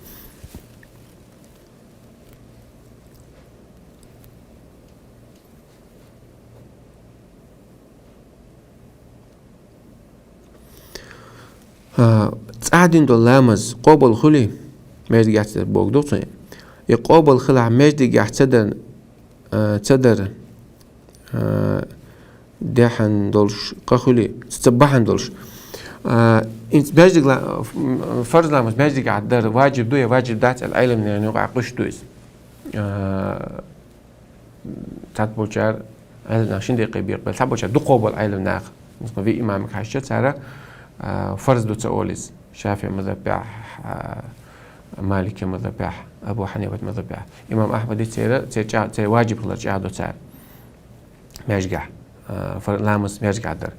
А, цӀа дина долу ламаз къобал хуьлий, маьждигехь ца дар богу ду цуьнан. И къобал хилахь маьждигехь ца дар, а, ца дар, а, дехьан долуш къа хуьлий, ца, ца бахьана долуш. А, инца маьждиг ла-, ф-, фарз ламаз маьждигехь дар важиб ду я важиб дац аьлла, Ӏелам неран юкъахь къуьш ду иза. А, цхьаболчара Ӏелам нах шина декъе бекъабелла, цхьаболчара дукхо болу Ӏелам нах. Мисал, виъ имамиг хьаьжча, цара, а, фарз ду ца олу иза. ШафиӀ мазхӀабехь, а, Малики мазхӀабехь, Абу Хьанифат мазхӀабехь. Имам Ахьмади церан, церан чӀа-, церан важиб хилар чӀагӀдо цара. Маьждигехь, а, фар-, ламаз маьждигехь дар.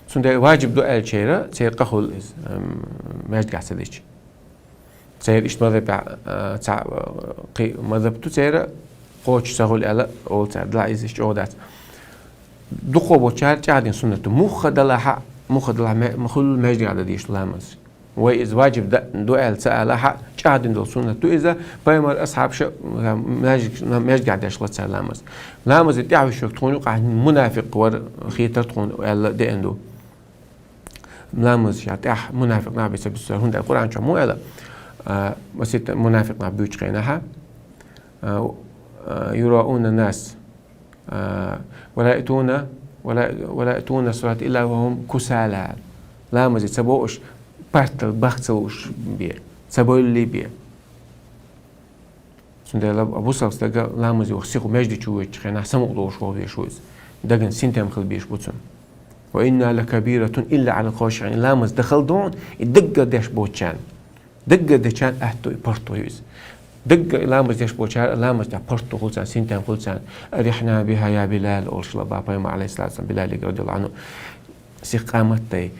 Цундела важиб ду аьллачеран, церан къа хуьлу иза, ам, маьждигехь ца дича. Церан иштта мазхӀабехь, а, цхьа, а, кхин мазхӀаб ду церан, кхочуш ца хуьлу аьлла, олу цара, дала иза иштта чӀогӀа дац. Дукхо болчара чӀагӀдина суннат ду. Муха далахь а, муха далахь ма-, ма хуьлу маьждигехь дан дезаш ламаз. Вай иза важиб да-, ду аьлла ца алахь а, чӀагӀдина долу суннат ду иза, пайхамар, асхьабаша, а, маьждиг-, маьждигехь деш хилла цара ламаз. Ламазе тӀаьхьа вуьшург тхуна юкъахь мунафикъ вара хетара тхуна аьлла деана ду. Ламаза тӀехь мунафикъ нах бен ца буьсур, хӀунда аьлча Къуръан чохь муха аьлла, а, масийтта мунафикъ нах буьйцучу хенахь, а, а, юраъуна нас, а, ва ла яътуна, ва ла, ва ла яътуна салата илла ва хум кусала. Ламазе ца бо уьш, партал бах ца лууш бен, ца бовллий бен. Цундела бусалба стага ламазе ваха сихо маьжди чу воьдучу хенахь самукъа долуш ваха везаш ву иза. Дагна синтем хила безаш бу цунна. Ва инна лакабиратун илла алал хашиин. Ламаз дахал дон, и даггара деш боцчарна. Даггара дечарна аьтто и паргӀато ю иза. Даггара ламаз деш боцчара, ламаз тӀехь паргӀато хуьлу царна, синтем хуьлу царна. Арихьна биха я Билал, олуш хилла бах пайхамар, алейхиссалату вассалам, Билалига, радияллаху анху. Сиха къамат дай,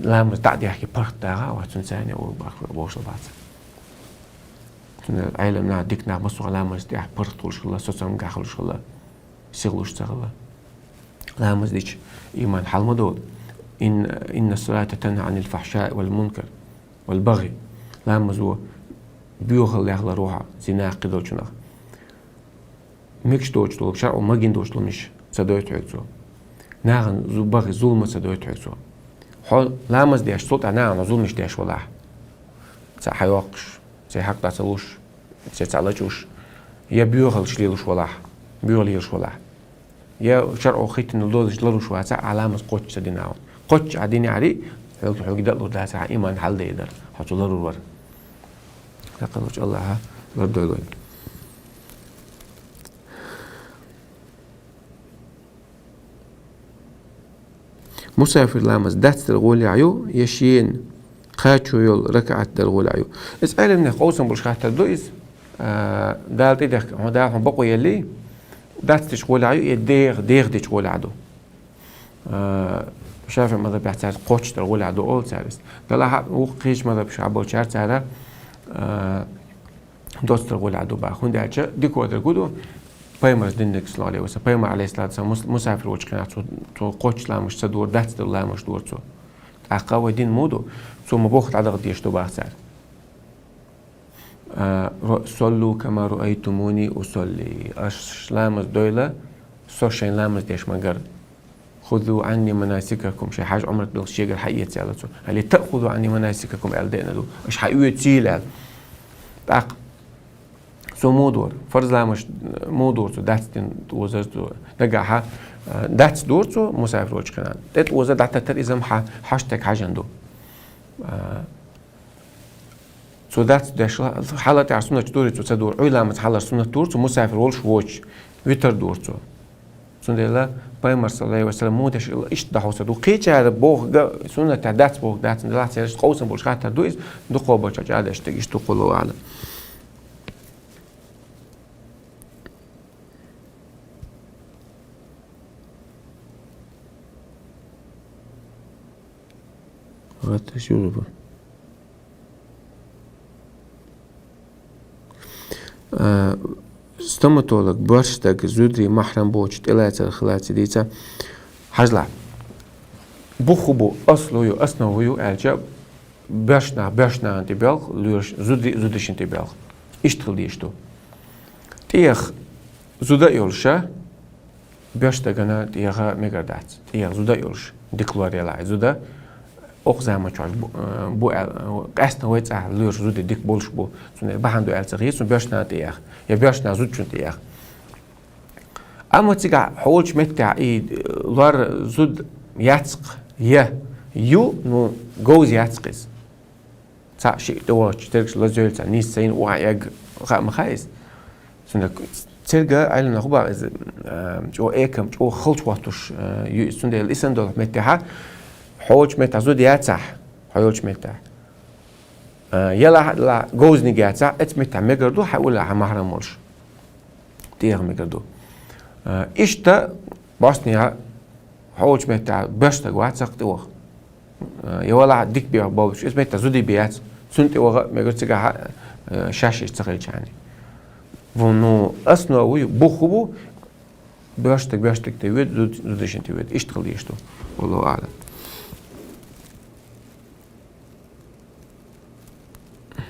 ламаз дӀа а дехке паргӀат дагӀа а вац цуьнан царна, олу бах, бохуш хилла бах цара. Цундела Ӏелам нах, дика нах массо а ламаз тӀехь паргӀат хуьлуш хилла, соцамгахь хуьлуш хилла, сихлуш ца хилла. Ламаз дича, иман хьал ма долу. Ин-, инна салата танха анил фахшаи вал мункар, вал багӀи. Ламаз ву боьхаллех ларву хьо, зина, кхидолчунах. Мегаш доцуш долу, шарӀо магийна доцуш долу миш ца дойту хьоьга цо. Нахана зу-, багӀи, зулма ца дойту хьоьга цо. Хьо ламаз деш, цул тӀаьхьа нахана зулмаш деш валахь, ца хьайоккхуш, церан хьакъ дӀа ца луш, церан цхьаъ лачкъуш, я боьхаллаш лелуш валахь, боьха лелаш валахь, я шарӀо хӀиттина долуш ларуш вацахь, ахь ламаз кхоччуш ца дина хьуна. Кхоччуш ахь динехьарий, хьоьга, хьоьга дан а лур дацара, хьан иман хьалдайр дара, хьо цу ларур вара. Лакхалучу Аллахьа лардойла вай. Мусафир ламаз дацдар гӀолехь ю, я шена кхачо йолу ракаӀат дар гӀолехь ю? Иза Ӏелимнех къовсам болуш хаттар ду иза. А, Дала тӀедехка, хьо Дала хьуна бакъо елли, дацдечу гӀолехь ю, я деха, деха дечу гӀолехь ду? А, ШафиӀий мазхабехь цара кхоччуш дар гӀолехь ду олу цара иза. Делахь а вукху кхечу мазхабашкахь болчара цара, а, доццуш дар гӀолехь ду боху. ХӀунда аьлча дика дар хӀун ду, пайхамарца динниг, саллаллаху Ӏалайхи ва саллам, пайхамар, Ӏалайхиссалату вассалам, мус-, мусафир волчу хенахь цо, цо кхоччуш ламазаш ца дора, дац дара ламазаш дора цо. ТӀаккха вай дин муха ду, цо ма бохху дӀадахьа дезаш ду боху цара. А, ро-, «Соллу кама раайтумуни усолли». Аша ламаз дойла, со шайна ламаз деш ма гар. «Хузу анни манасикакум», шайн хьаж, Ӏумрат билгӀа шегара хьаэца аьлла цо. «Хьал таъхузу анни манасикакум», аьлла деана ду. Аша хьаоьцийла аьлла. ТӀаккха цо муха дора, фарз ламазаш муха дора цо, дац дина тӀозар цо. Нагахь, а, дац дора цо, мусафир волчу хенахь. ТӀе тӀозар дӀататтар иза-м хьа-, хьаштаг хьажан ду. А, Цо дац деш, хьала тӀехь суннаташ дора цо ца дора. Ӏуьйра ламаз хьалар суннат дора цо, мусафир волуш воцуш, витар дора цо. Цундела пайхамар, саллаллаху Ӏалайхи ва саллам, муха деш, иштта дӀахьуса ду. Кхечара бохург суннатехь дац бохург дац, делахь цераш къовсам болуш хаттар ду иза, дукхо бача чӀагӀдеш стаг иштта дукхо ло ала. ГӀатташ юзуба. А, стоматолог, боьрша стаг, зударий, махьрам боцуш тӀелацар хилац дийца. Хьажал, бух хӀун бу, аслу ю, основа ю аьлча, боьрша нах боьрша нахана тӀе боьлху, лоьраш зударий зудашна тӀе боьлху. Иштта хила дезаш ду. ТӀех зуда а йолуша, боьрша стагана тӀех мегар дац. ТӀех зуда а йолуш, дика лор ялахь зуда, оха заманчохь бу, э, бу аьлла, къаьстина вай цӀахь лоьраш зуда дика болуш бу. Цундела бахьана ду аьлла ца хета суна боьрша нахана тӀех, я боьрша нах зудчунна тӀех. Амма цигахь хьолчу меттехь и, э, лор зуда яцкъ я ю, ну, говза яцкъ иза. Цхьаъ шиъ тӀе вахча, цергаш лазийла цхьа нийса сайна охьа эгга хаа ма хаьа иза. Цундела церга Ӏеламнаха боху иза, а, чӀогӀа экам, чӀогӀа халчу хӀоттуш, а, ю иза. Цундела и санна долу меттехьа, хьо йолчу меттехь зуда яцахь, хьо йолчу меттехь. А, ялахь а, говзаниг яцахь, эцу меттехь мегар ду, хьан уллехь хьан махьрам волуш. ТӀех мегар ду. А, иштта, бӀостанехьа, хьо йолчу меттехь боьрша стаг вацахь тӀе ваха. Э, я валахь дика бен болуш, иза меттахь зуда бен яц, цунна тӀе ваха а мегар цигахь, э, шаьш иштта ца хилча хьуна. Ву, ну, основа ю, бух хӀун бу, боьрша стаг боьрша стаг тӀе воьду, зуд-, зудашна тӀе воьду. Иштта хила дезаш ду. Валлаху аӀлам.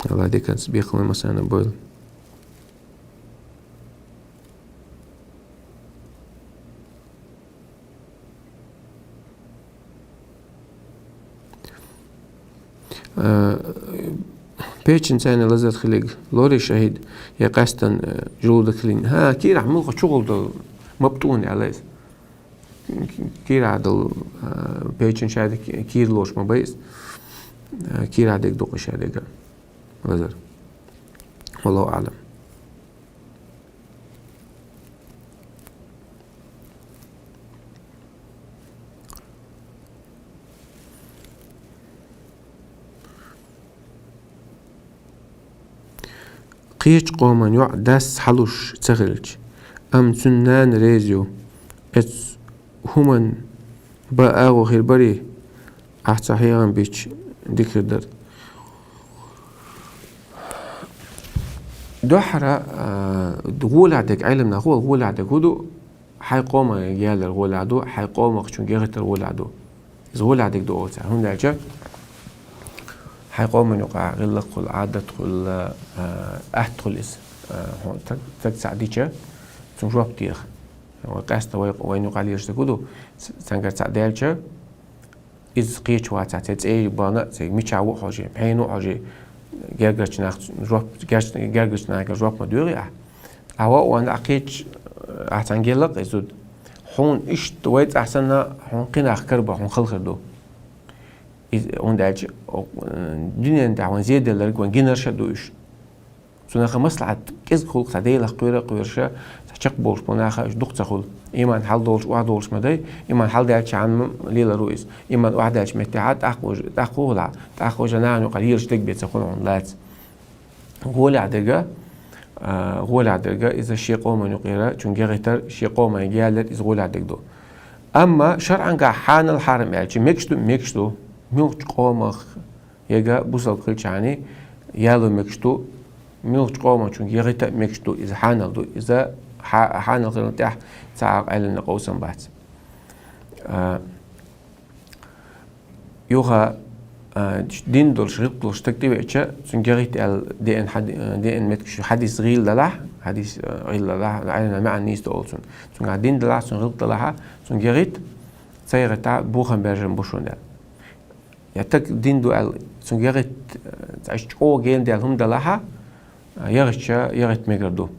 Алла диканца бекхам массарна бойла. Э, печень царна лазар хилиг лорий шахӀид, я къаьстина, э, желудок хилин. ХӀа, кийрахь муьлхха чухула долу мабтӀун аьлла иза. Кийрахь долу, э, печень шадерг кийра лоруш ма бай иза. Э, кийрахь дерг ду-кх шадерг лазар. Валлаху аӀлам. Кхечу къоман йоӀ дас хьалуш ца хилча, амма цуьнан нана реза ю, эцу хӀуманна бан агӀо хир барий, ахь цхьа хьехам бича дика хир дара. Дуьххьара, а, гӀолехь дерг, Ӏеламнах ву, гӀолехь дерг хӀун ду, хьайн къоманга ялар гӀолехь ду, хьайн къомах чун гехийтар гӀолехь ду. Иза гӀолехь дерг ду олу цара. ХӀунда аьлча хьайн къоман юкъахь гӀиллакх хуьлу, Ӏадат хуьлу, а, атта хуьлу иза. А, хьо-, стаг, стаг цхьаъ дича, цунна жоп деха. Вай къаьстина вай, вайна юкъахь лелаш дерг хӀун ду, ц-, цуьнгара цхьаъ даьлча, иза кхечу вацахь, церан цӀера бахана а, церан мичахь ву а хьожий, хьенан ву а хьожий, гергарчу нах жоп, герч-, гергарчу нахе жоп ма доьхий ахь. Ахь ван а ван а кхечу, ахь цхьаьнга елла-кх иза зуда. Хьуна иштта вай цӀахь санна, хьуна кхин нах карабо, хьуна хала хир ду. Иза, хӀунда аьлча, о, дуьнен тӀехь вайн зеделларг вайн гинарш а ду уьш. Цунах маслаӀат кӀезиг хуьлу-кх, цхьа Делах кхоьру а кхоьруш, цхьа чекхболуш болу нах а уьш дукха ца хуьлу. Иман хьалдолуш, охьадолуш ма дай, иман хьалдаьллачхьана лелар ву иза. Иман охьадаьллачу меттехь а тӀаккха вожа, тӀаккха ву хьуна, тӀаккха вожа нахана юкъахь лелаш дерг бен ца хуьлу хьуна лаца. ГӀолехь дерг, а, гӀолехь дерг, иза шен къоман юкъера чун гехийтар, шен къоманга ялар, иза гӀолехь дерг ду. Амма шарӀангахь хьанал хьарам аьлча, мегаш ду, мегаш ду. Муьлххачу къомах ега бусалба хилчахьана яло мегаш ду, муьлххачу къомах чунга ягӀийта а мегаш ду, иза хьанал ду, иза хьа-, хьанал хиларна тӀехь цхьа а къайланна къовсам бац. А, юха, а, дин долуш, гӀиллакх долуш стаг тӀевеача, цунна ягӀийта аьлла деана хьади-, а, деана меттигаш хьадис гӀийла далахь, хьадис, а, гӀийла далахь, Ӏилманан маьӀна нийса ду олу цунна. Цуьнга дин далахь, цунна гӀиллакх далахь, цунна ягӀийта, ца ягӀийта бохам баьржина бу шуна аьлла. Я стаг дин ду аьлла, цунна ягӀийта, а, цхьа чӀогӀа гена даьлла хӀума далахь, а, ягӀийча, ягӀийта мегар ду.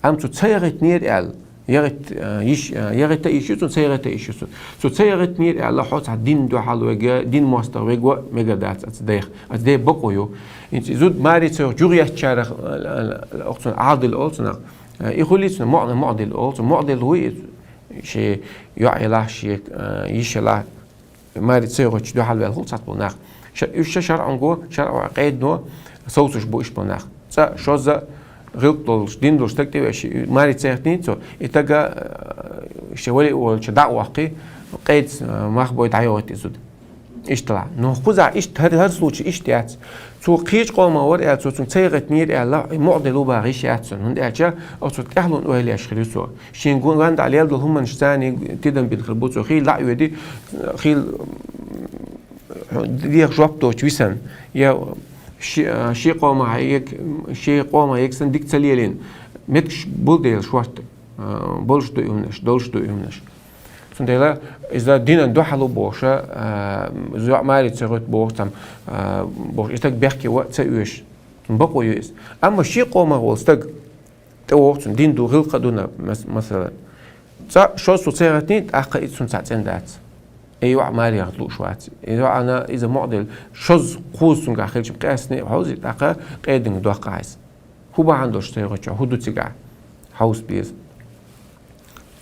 Амма цо ца ягӀийтинера аьлла, ягӀийта, а, йиш, а, ягӀийта йиш ю цунна, ца ягӀийта йиш ю цунна. Цо ца ягӀийтинера аьлла, хьо цхьа дин дуьхьал вега, дин мостагӀа вега вега дац оцу дех, оцу ден бакъо ю. ХӀинца и зуда маре ца йогӀуш, юхаэцначарах, а, а, а, оха цунна Ӏадил олу цунах. А, и хуьлий цунна муӀ-, муӀдил олу цунна. МуӀдил вуй иза, шен йоӀ елахь, шен, а, йиша елахь, маре ца йогӀучу дуьхьал ваьлла хуьлу цхьацца болу нах. Ша-, уьш ша шарӀанго, шарӀо къедано совцуш бу уьш болу нах. Цкъа шозза гӀиллакх долуш, дин долуш стаг тӀевеача, маре ца яхийтина цо, и стаг, а, шен вале а волчу дӀа а воккхий, къеда, а, мах бой дӀайогӀуьйту и зуда. Иштта ла. Но кхузахь иштта, хӀара, хӀара случай иштта яц. Цо кхечу къомах вара аьлла, цо цунна ца ягӀийтинера аьлла, и муӀдил ву боху йиш яц цунна, хӀунда аьлча оцу тӀаьхьалонан ойла еш хир ю цо. Шен гу-, гонна тӀехь лелла долу хӀуманаш царна тидам бина хир бу цо, хийла дӀа а воьдий, хийла, м, деха жоп доцуш висина, я ши-, шен къомах ег-, шен къомах ега санна дика ца лелийна, меттигаш болу дела шортта, а, болуш ду и хӀуманаш, долуш ду и хӀуманаш. Цундела иза динан дуьхьал ву бохуш, а, иза йоӀ маре ца йогӀуьйту бохуш, там, а, бохуш, и стаг бехке ван а ца оьшу. Бакъо ю иза. Амма шен къомах волу стаг тӀевогӀу цунна, дин ду, гӀиллакх а ду, мас-, масала. Цкъа шозза цо ца ягӀийтина, тӀаккха иза цунна цхьа цӀена дац. И йоӀ маре яхийта лууш вац. И йоӀана иза муӀдил, шозза кхузза цуьнгахь хилча къаьстина а хьовзий, тӀаккха къединга доккху хьайса. ХӀун бахьана долуш ца йогӀучохь, хӀун ду цигахь? Хьовса беза.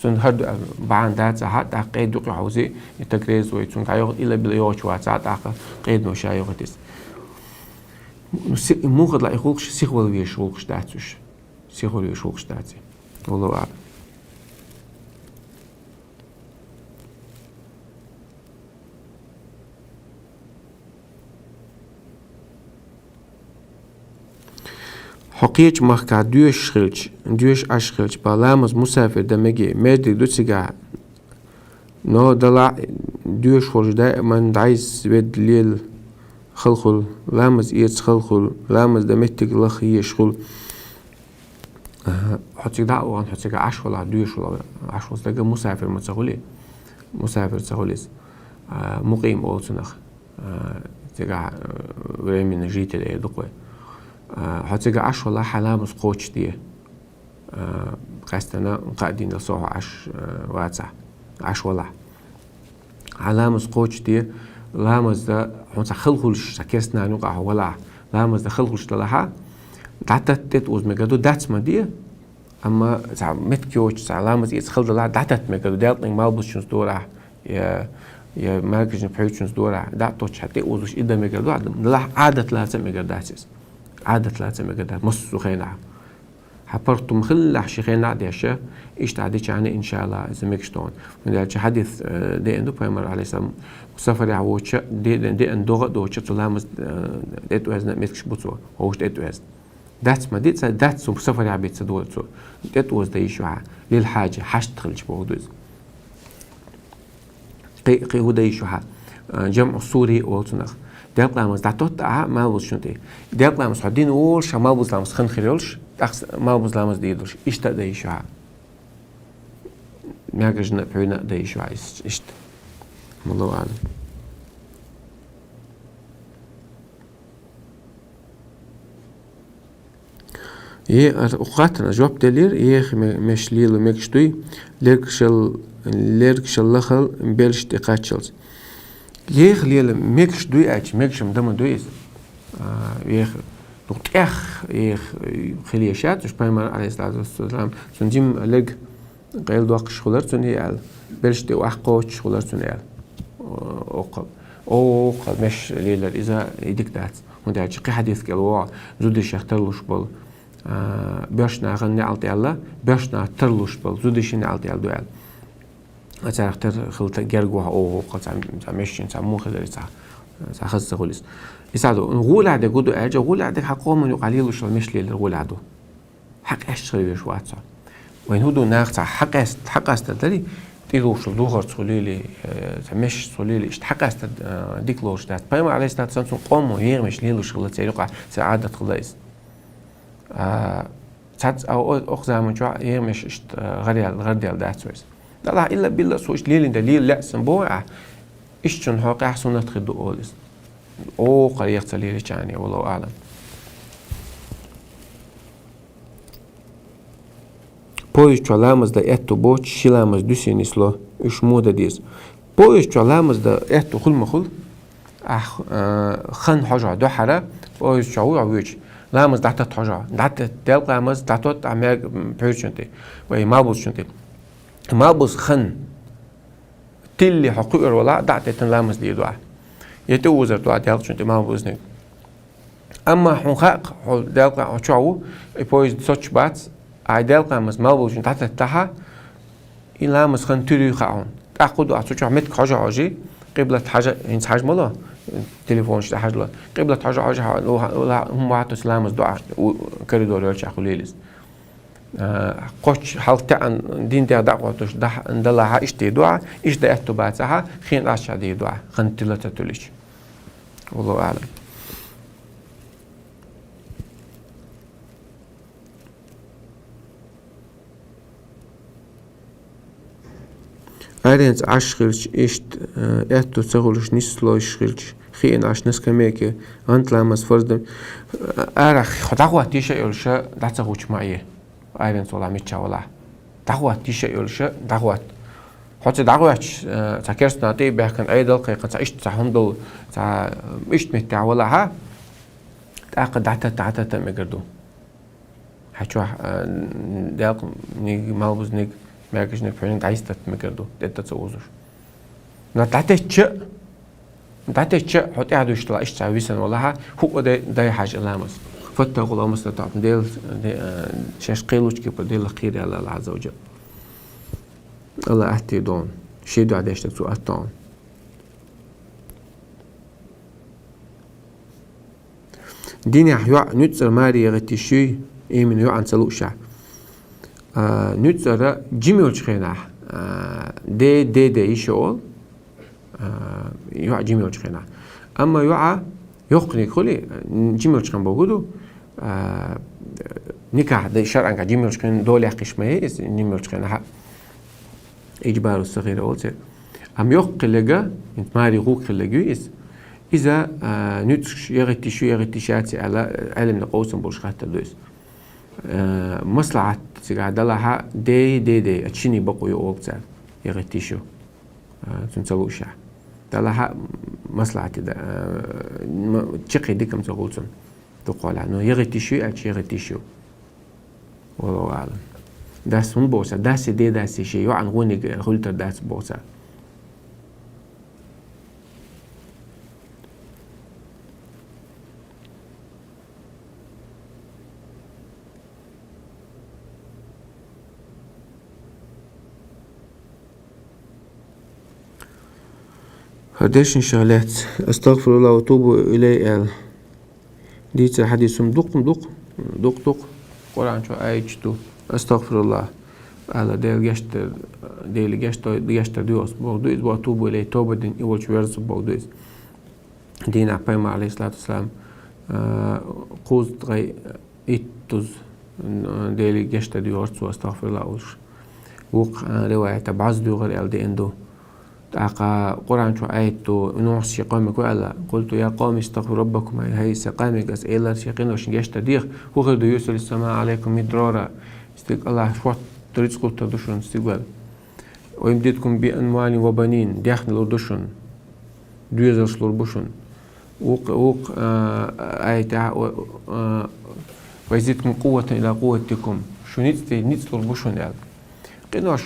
Цунна хӀара ду аьлла бахьана дац ахьа, тӀаккха къеда юкъа хьовзий, и стаг реза вай, цуьнга хьан йогӀу, ила-била йогӀуш вацахь, тӀаккха къедано ша йогӀуьйту иза. Ну, си-, муха ла и гӀуллакхаш, сихвала везаш гӀуллакхаш дац уьш. Сихвала везаш гӀуллакхаш дац и. Валлаху аӀлам. Хьо кхечу махкахь доьшуш хилча, доьшуш Ӏаш хилча, бах, ламаз мусафир дан мегий, маьждиг ду цигахь, но далахь доьшуш волуш даиман дӀайса ведда лела хала хуьлу, ламаз эца хала хуьлу, ламаз дан меттиг лаха езаш хуьлу. Аха, хьо цига дӀа а вахана, хьо цига Ӏаш валахь, доьшуш валахь, Ӏаш волу стаг мусафир ма ца хуьлий? Мусафир ца хуьлу иза. А, мукъим олу цунах. А, цигахь, а, временный житель эр ду-кх вай. А, хьо цига Ӏаш валахь, хьан ламаз кхочушде. А, къаьстина кхаа дийнал со хьо Ӏаш, а, вацахь, Ӏаш валахь. Хьан ламаз кхочушде, ламаз дан хьуна цхьа хала хуьлуш, цхьа керстанан юкъахь хьо валахь, ламаз дан хала хуьлуш далахь, дӀататта тӀетӀаоза мегар ду, дац ма де, амма цхьа меттиг йоцуш, цхьа ламаз эца хала далахь, дӀататта мегар ду, Делкъинга малбузчунца дорахь, я, я маьркӀажна пхьуьйчунца дорахь, дӀа а тоттуш, хьан тӀеозуш и дан мегар ду, хьан далахь Ӏадат лаца а мегар дац иза. Ӏадат лаца а мегар дац, массо а хенахь. Хьан паргӀато ма хиллехь ши хенахь а деш, иштта хьан дичахьана, иншаАллахӀ, иза мегаш ду хьуна. ХӀунда аьлча хьадис, э, деана ду пайхамара, Ӏалайхиссалам, сафарехь воцуш, де-, де-, деана догӀа а доцуш, цу ламаз, э, тӀетӀоьзна меттигаш бу цо, хӀорш тӀетӀоьзна. Дац ма де, ца дац, цу сафарехь бен ца догӀу цо. ТӀетӀаоза дан йиш ю хьан, лил хьаджа, хьашт хилча боху ду иза. Кхин, кхин хӀун дан йиш ю хьан? А, жамӀу сури олу цунах. Делкъа ламаз дӀатотта ахьа малбузчунна тӀе. Делкъа ламаз хьо дина волуш, хьан малбуза ламаз хан хир йолуш, тӀаккха малбуза ламаз дийр долуш. Иштта а дан йиш ю хьан. МаьркӀажна а, пхьуьйна а дан йиш ю хьан ис-, иштта. Валлаху аӀлам. Е, ар-, хаттарна жоп делира, еха ме-, меш лело мегаш дуй, лергашал, лергашал лахал белшаш тӀе кхаччалц. Еха лела мегаш дуй аьлча, мегаш-м дан ма дуй иза. А, еха, ну, тӀех еха, э, хила еш яц, уьш пайхамар, Ӏалайхиссалату вассалам, цунна жима лерг къайладоккхуш хилар цунна аьлла, белшаш тӀе охьакхочуш хилар цунна аьлла. О, оккхал, оккхал меш лелар иза и дика дац. ХӀунда аьлча кхин хьадис кӀел вогӀу, зудашех тарлуш болу, а, боьрша нахана неӀалт аьлла, боьрша нах тарлуш болу зудашин неӀалт аьлла ду аьлла. Царах тера хила герга ваха оха, цхьа, цхьа мешшин, цхьа муха хиларе, цхьа, цхьа хаза ца хуьлу иза. Иза ду, гӀолехь дерг хӀун ду аьлча, гӀолехь дерг хьан къоман юкъахь лелаш йолу мешаш лелар гӀолехь ду. Хьакъ еш хила везаш вац хьо. Вайн хӀун ду, нах цхьа хьакъ эс-, хьакъ эстар дарий, тӀе ловшал духарца хӀу лелий, э, цхьа мешашца хӀу лелий, иштта хьакъ эстар, э, дика лоруш дац. Пайхамар, алейхиссалату вассалам, цуьнан къомо егӀамеш лелаш хилла церан юкъахь, церан Ӏадат хилла иза. А, цхьацца а о-, окху заман чохь егӀамеш иштта, э, гӀараяьлла, гӀараделла дац вайса. Далахь илла-билла цо иштта лелийна дан лела лаьа сан боху ахь, иштта шуна хьокъехь суннат хир ду олу иза. Оха кхара еха ца лелийча а, валлаху аълам. Поезд чохь ламаз дан аьтту боцуш, ши ламаз дуьсина нисло, уьш муха дан деза? Поезд чохь ламаз дан аьтту хуьлу ма хуьлу? Ахь, э, хан хьожахь дуьххьара, поезд чохь ву хьо воьдуш, ламаз дӀататта хьожахь. ДӀататта, делкъа ламаз дӀатотта ахь мега, м, пхьуьйрачун тӀе, вай малбузачун тӀе. Малбуз хан тилли хьо кхуьур валахь, дӀа а теттина ламаз дийр ду ахь. Я тӀе озар ду ахь делкъачун тӀе малбузниг. Амма хьуна хаьа, хьо делкъа хьо чохь ву, и поезд соцуш бац, ахь делкъа ламаз малбузачун дӀататтахьа, и ламаз хан туьруй хаьа хьуна. ТӀаккха хӀун ду ахь цу чохь меттиг хьожа-хьожий, къиблат хьажа, хӀинца хьажа ма ло, телефонаш тӀе хьажа ло. Къиблат хьожа-хьожа хьо, хӀума вахьа туьйсу ламаз ду ахь, у, коридор йолчохь хӀу лелийза. А, кхоччуш хьалха таьӀна дин тӀехь дӀакъоттуш дахь-, далахьа иштта дийр ду ахь, иштта дан аьтту бацахьа, хин Ӏаш чохь дийр ду ахь, хан тилла ца туьллича. Валлаху аълам. Аренца Ӏаш хилча, иштта, э, аьтту ца хуьлуш нислуш хилча, хиъна Ӏаш на скамейке, гӀант ламаз фарз дан, э, арахь хьо дӀахӀотта йиш а йолуша, дӀа ца хӀуттуш ма Ӏе. Аренца валахь, миччахь валахь. ДӀахӀотта йиш а йолуша, дӀахӀотта. Хьо ца дӀахӀоьттуш, э, цхьа керстанал тӀе а баьхкина, Ӏедал кхайкхина, цхьа иштта цхьа хӀума долу, цхьа иштта меттехь валахьа, тӀаккха дӀататта, дӀататта а мегар ду. Хьан чохь, а, делкъаниг, малбузниг, мегашниг, пхьуьниг дӀайистатта мегар ду, тӀе ца озуш. Но дӀатеттча, дӀатеттча, хьо тӀаьхьа дуьйш дала, иштта висина валахьа, хӀуъа дай, дай хьажа ламаз. فاتقوا الله ما استطعتم, Дела, де-, а, шаьш кхелучу кепара Делах кхера аьлла Аллах Азза ва Джалла. Аллах атта догӀу, шен дуьхьа деш дерг цо атта догӀу. Динехь йоӀ нуьцкъара маре яхийта йиш юй, имина йоӀана ца луушехь. А, нуьцкъара жима йолчу хенахь, а, де, де, де йиш йолу, а, йоӀ жима йолчу хенахь. Амма йоӀа йоккханиг хуьлий, жима йолчу хенахь боху ду, а, никахь дай шарӀанга жима йолчу хенахь дола яккхийш ма яй иза, жима йолчу хенахь. Иджбару сагӀира олу церан. Амма йоккха хилларг, хӀинца маре гӀуллакх хилларг ю иза. Иза, а, нуьцкъаш яхийта йиш ю, яхийта йиш яций аьлла, Ӏеламнаха къовсам болуш хаттар ду иза. А, маслахьат цигахь далахьа, дей, дей, дей, а, шиний бакъо ю олу цара, яхийта йиш ю. А, цуьнан ца луушехь. Далахьа, маслахьате да, а, ма-, чаккхе дика-м ца хуьлу цунна. Дукхахьолахь. Но яхийта йиш ю аьлча, яхийта йиш ю. Валлаху аълам. Дас хӀун боху цара? Дасе, де дасе шен йоӀана гӀониг хуьлуьйтур дац боху цара. ХӀара дешнашах лаьцна, «Астагфируллах ва тубу илей», аьлла. Дийцар хьадис хӀума дукха, дукха, дукха, дукха. Къуръан чу аяташ ду. «Астагфируллах», аьлла, Дела гечдар, Дела гечдар, гечдар доьху ас боху ду иза, «ва тубу илей», тоба дина и волчу верза боху ду иза. Дийнахь пайхамар, алейхиссалату вассалам, а, кхузткъе иттаза, м, Деле гечдар доьхура цо, астагфируллах олуш. Вукху, а, риваята бӀозза доьхура аьлла деана ду. ТӀаккха Къуръан чу аят ду, Нухьас шен къомега хӀун аьлла: «Къулту я къавми истагфиру раббакум», хӀай сан къамега ас элира шен къиношна гечдар деха, хӀун хир ду, «юрсилис самаа Ӏалайкум мидрара», стиг Аллах шортта рицкъ луттур ду шуна стигал. «Ва юмдидкум би амвалин ва банин», даьхни лур ду шуна, доьзалш лур бу шуна. Вукх-, вукх-, а, аятехь, ва, а, «ва язидкум къувватан ила къувватикум», шу ницкъ тӀе ницкъ лур бу шуна аьлла. Къинош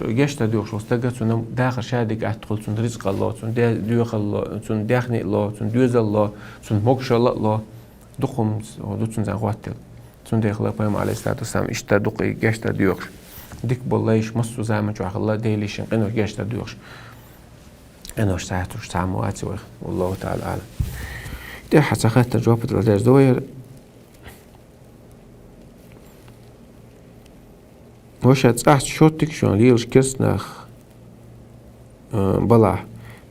гечдар доьхуш волу стага, цунна дахар ша дика атта хуьлу, цунна рицкъ а ло, цунна де-, доьхалла ло, цунна даьхни а ло, цунна доьзал ло, цунна могушалла а ло. Дукха хӀуманца ду цунна зӀе хӀоттийла. Цундела пайхамар, алейхиссалату вассалам, иштта дукха и гечдар доьхуш. Дика болу лайш массо а заман чохь хилла, Деле шен къинош гечдар доьхуш. Къинош сацош цхьаммо вац вайх. Валлаху таала аълам. ТӀехьа цхьа хаттар жоп дала деза довайра. Ваша цӀахь шоттиг шуна лелаш керстанах, а, балахь,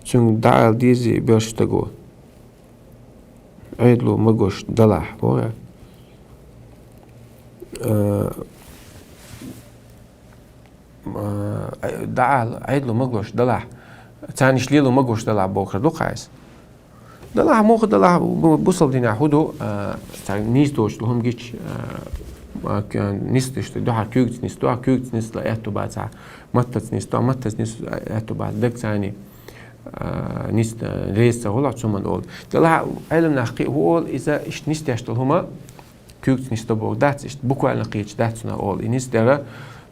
цуьнга дӀаала дезий боьрша стаго? Ӏедало магош далахь, боху. А, а, дӀаала, Ӏедало магош далахь, царниш лело магош далахь бохура ду-кх иза. Далахь, муха далахь, бу-, бусалба динехь хӀун ду, а, цхьа нийса доцуш долу хӀума гича, а, а, к-, нисдеш ду, дуьхьал куьйгаца нисдо, куьйгаца нисла аьтту бацахь, маттаца нисдо, маттаца нисла аьтту бац, дагца а, а, нисда, реза ца хуьлахь, цу хӀуманна олу. Далахь, Ӏеламнах кхин а хӀун олу, иза иштта нисдеш долу хӀума, куьйгаца нисдо боху дац, иштта буквально кхеташ дац цунах олу. И нисдара,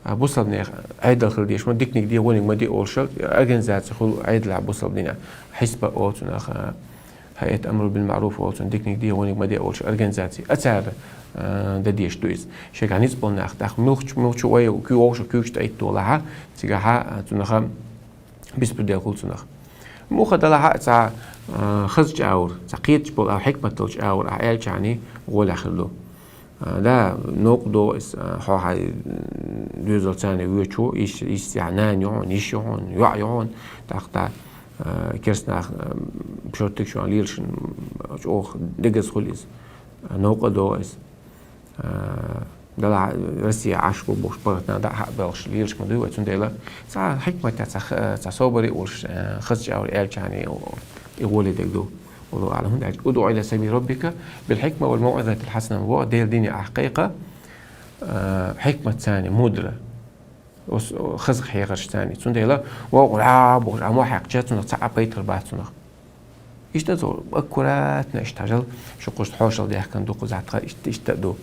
а, бусалбанех Ӏедал хила дезаш ма, диканиг де, вониг ма де олуш, организация хуьлу Ӏедалехь бусалба динехь. Хьисба олу цунах, а, хайат амру бил маъруф олу цунах, диканиг де, вониг ма де олуш организация. А цара, а, дан дезаш ду иза. Шайгахь ницкъ болу нах, тӀаккха муьлххачу, муьлххачу вай куьйгаш, куьйгаш тӀеиттолахь, цигахь, а, цунаха беспредел хуьлу цунах. Муха далахь а цхьа, а, хаза чӀагӀар, цхьа кхеташ болу, а, хьикмат долчу чӀагӀар, а, аьллачарний гӀолехь хир ду. А, да, новкъа догӀу иза, а, хьо хьайн, м, доьзалца воьдучу, йиш, йиш, нана ю хьуна, йиш ю хьуна, йоӀ ю хьуна, тӀаккха, а, керстанах, а, шоттиг шуна лелаш, м, чӀогӀа дегаза хуьлу иза, а, новкъа догӀу иза. А, далахь Россия Ӏаш бу бохуш, паргӀатна дӀа а хьа а белхаш лелаш ма дуй вай, цундела цхьа хьикматехь, цхьа х-, цхьа собаре а волуш, а, хаза чӀагӀар аьллачарний и гӀоле дерг ду. Валлаху аълам. ХӀунда аьлча, «ادع إلى سبيل ربك بالحكمة والموعظة الحسنة», ма боху, Делан дине ахь кхайкха, а, хьикматца, мудра. Ос-, о, хаза хьехаршца. Цундела вовкъа а бохуш, а мо хьаькхча, цунах цхьа а пайда хир бац цунах. Иштта цо аккуратно иштта хьажал, шу кхузахь хьошалла даьхкина ду, кхузахь тхан иштта, иштта а ду.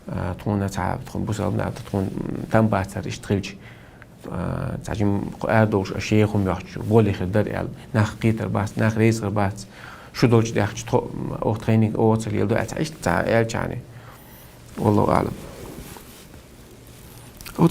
А, тхуна цхьа, тхуна бусалба нах, тхуна, м, там бацара иштта хилча. А, цхьа жима кху арадовлуш, а, шеха хӀума йоьхча, гӀоле хир дара аьлла. Нах кхетар бац, нах реза хир бац. Шу долчу даьхча, тхо, м, оха тхайниг оха ца леладо аьлла, цхьа иштта цхьа аьллачарний. Валлаху аълам.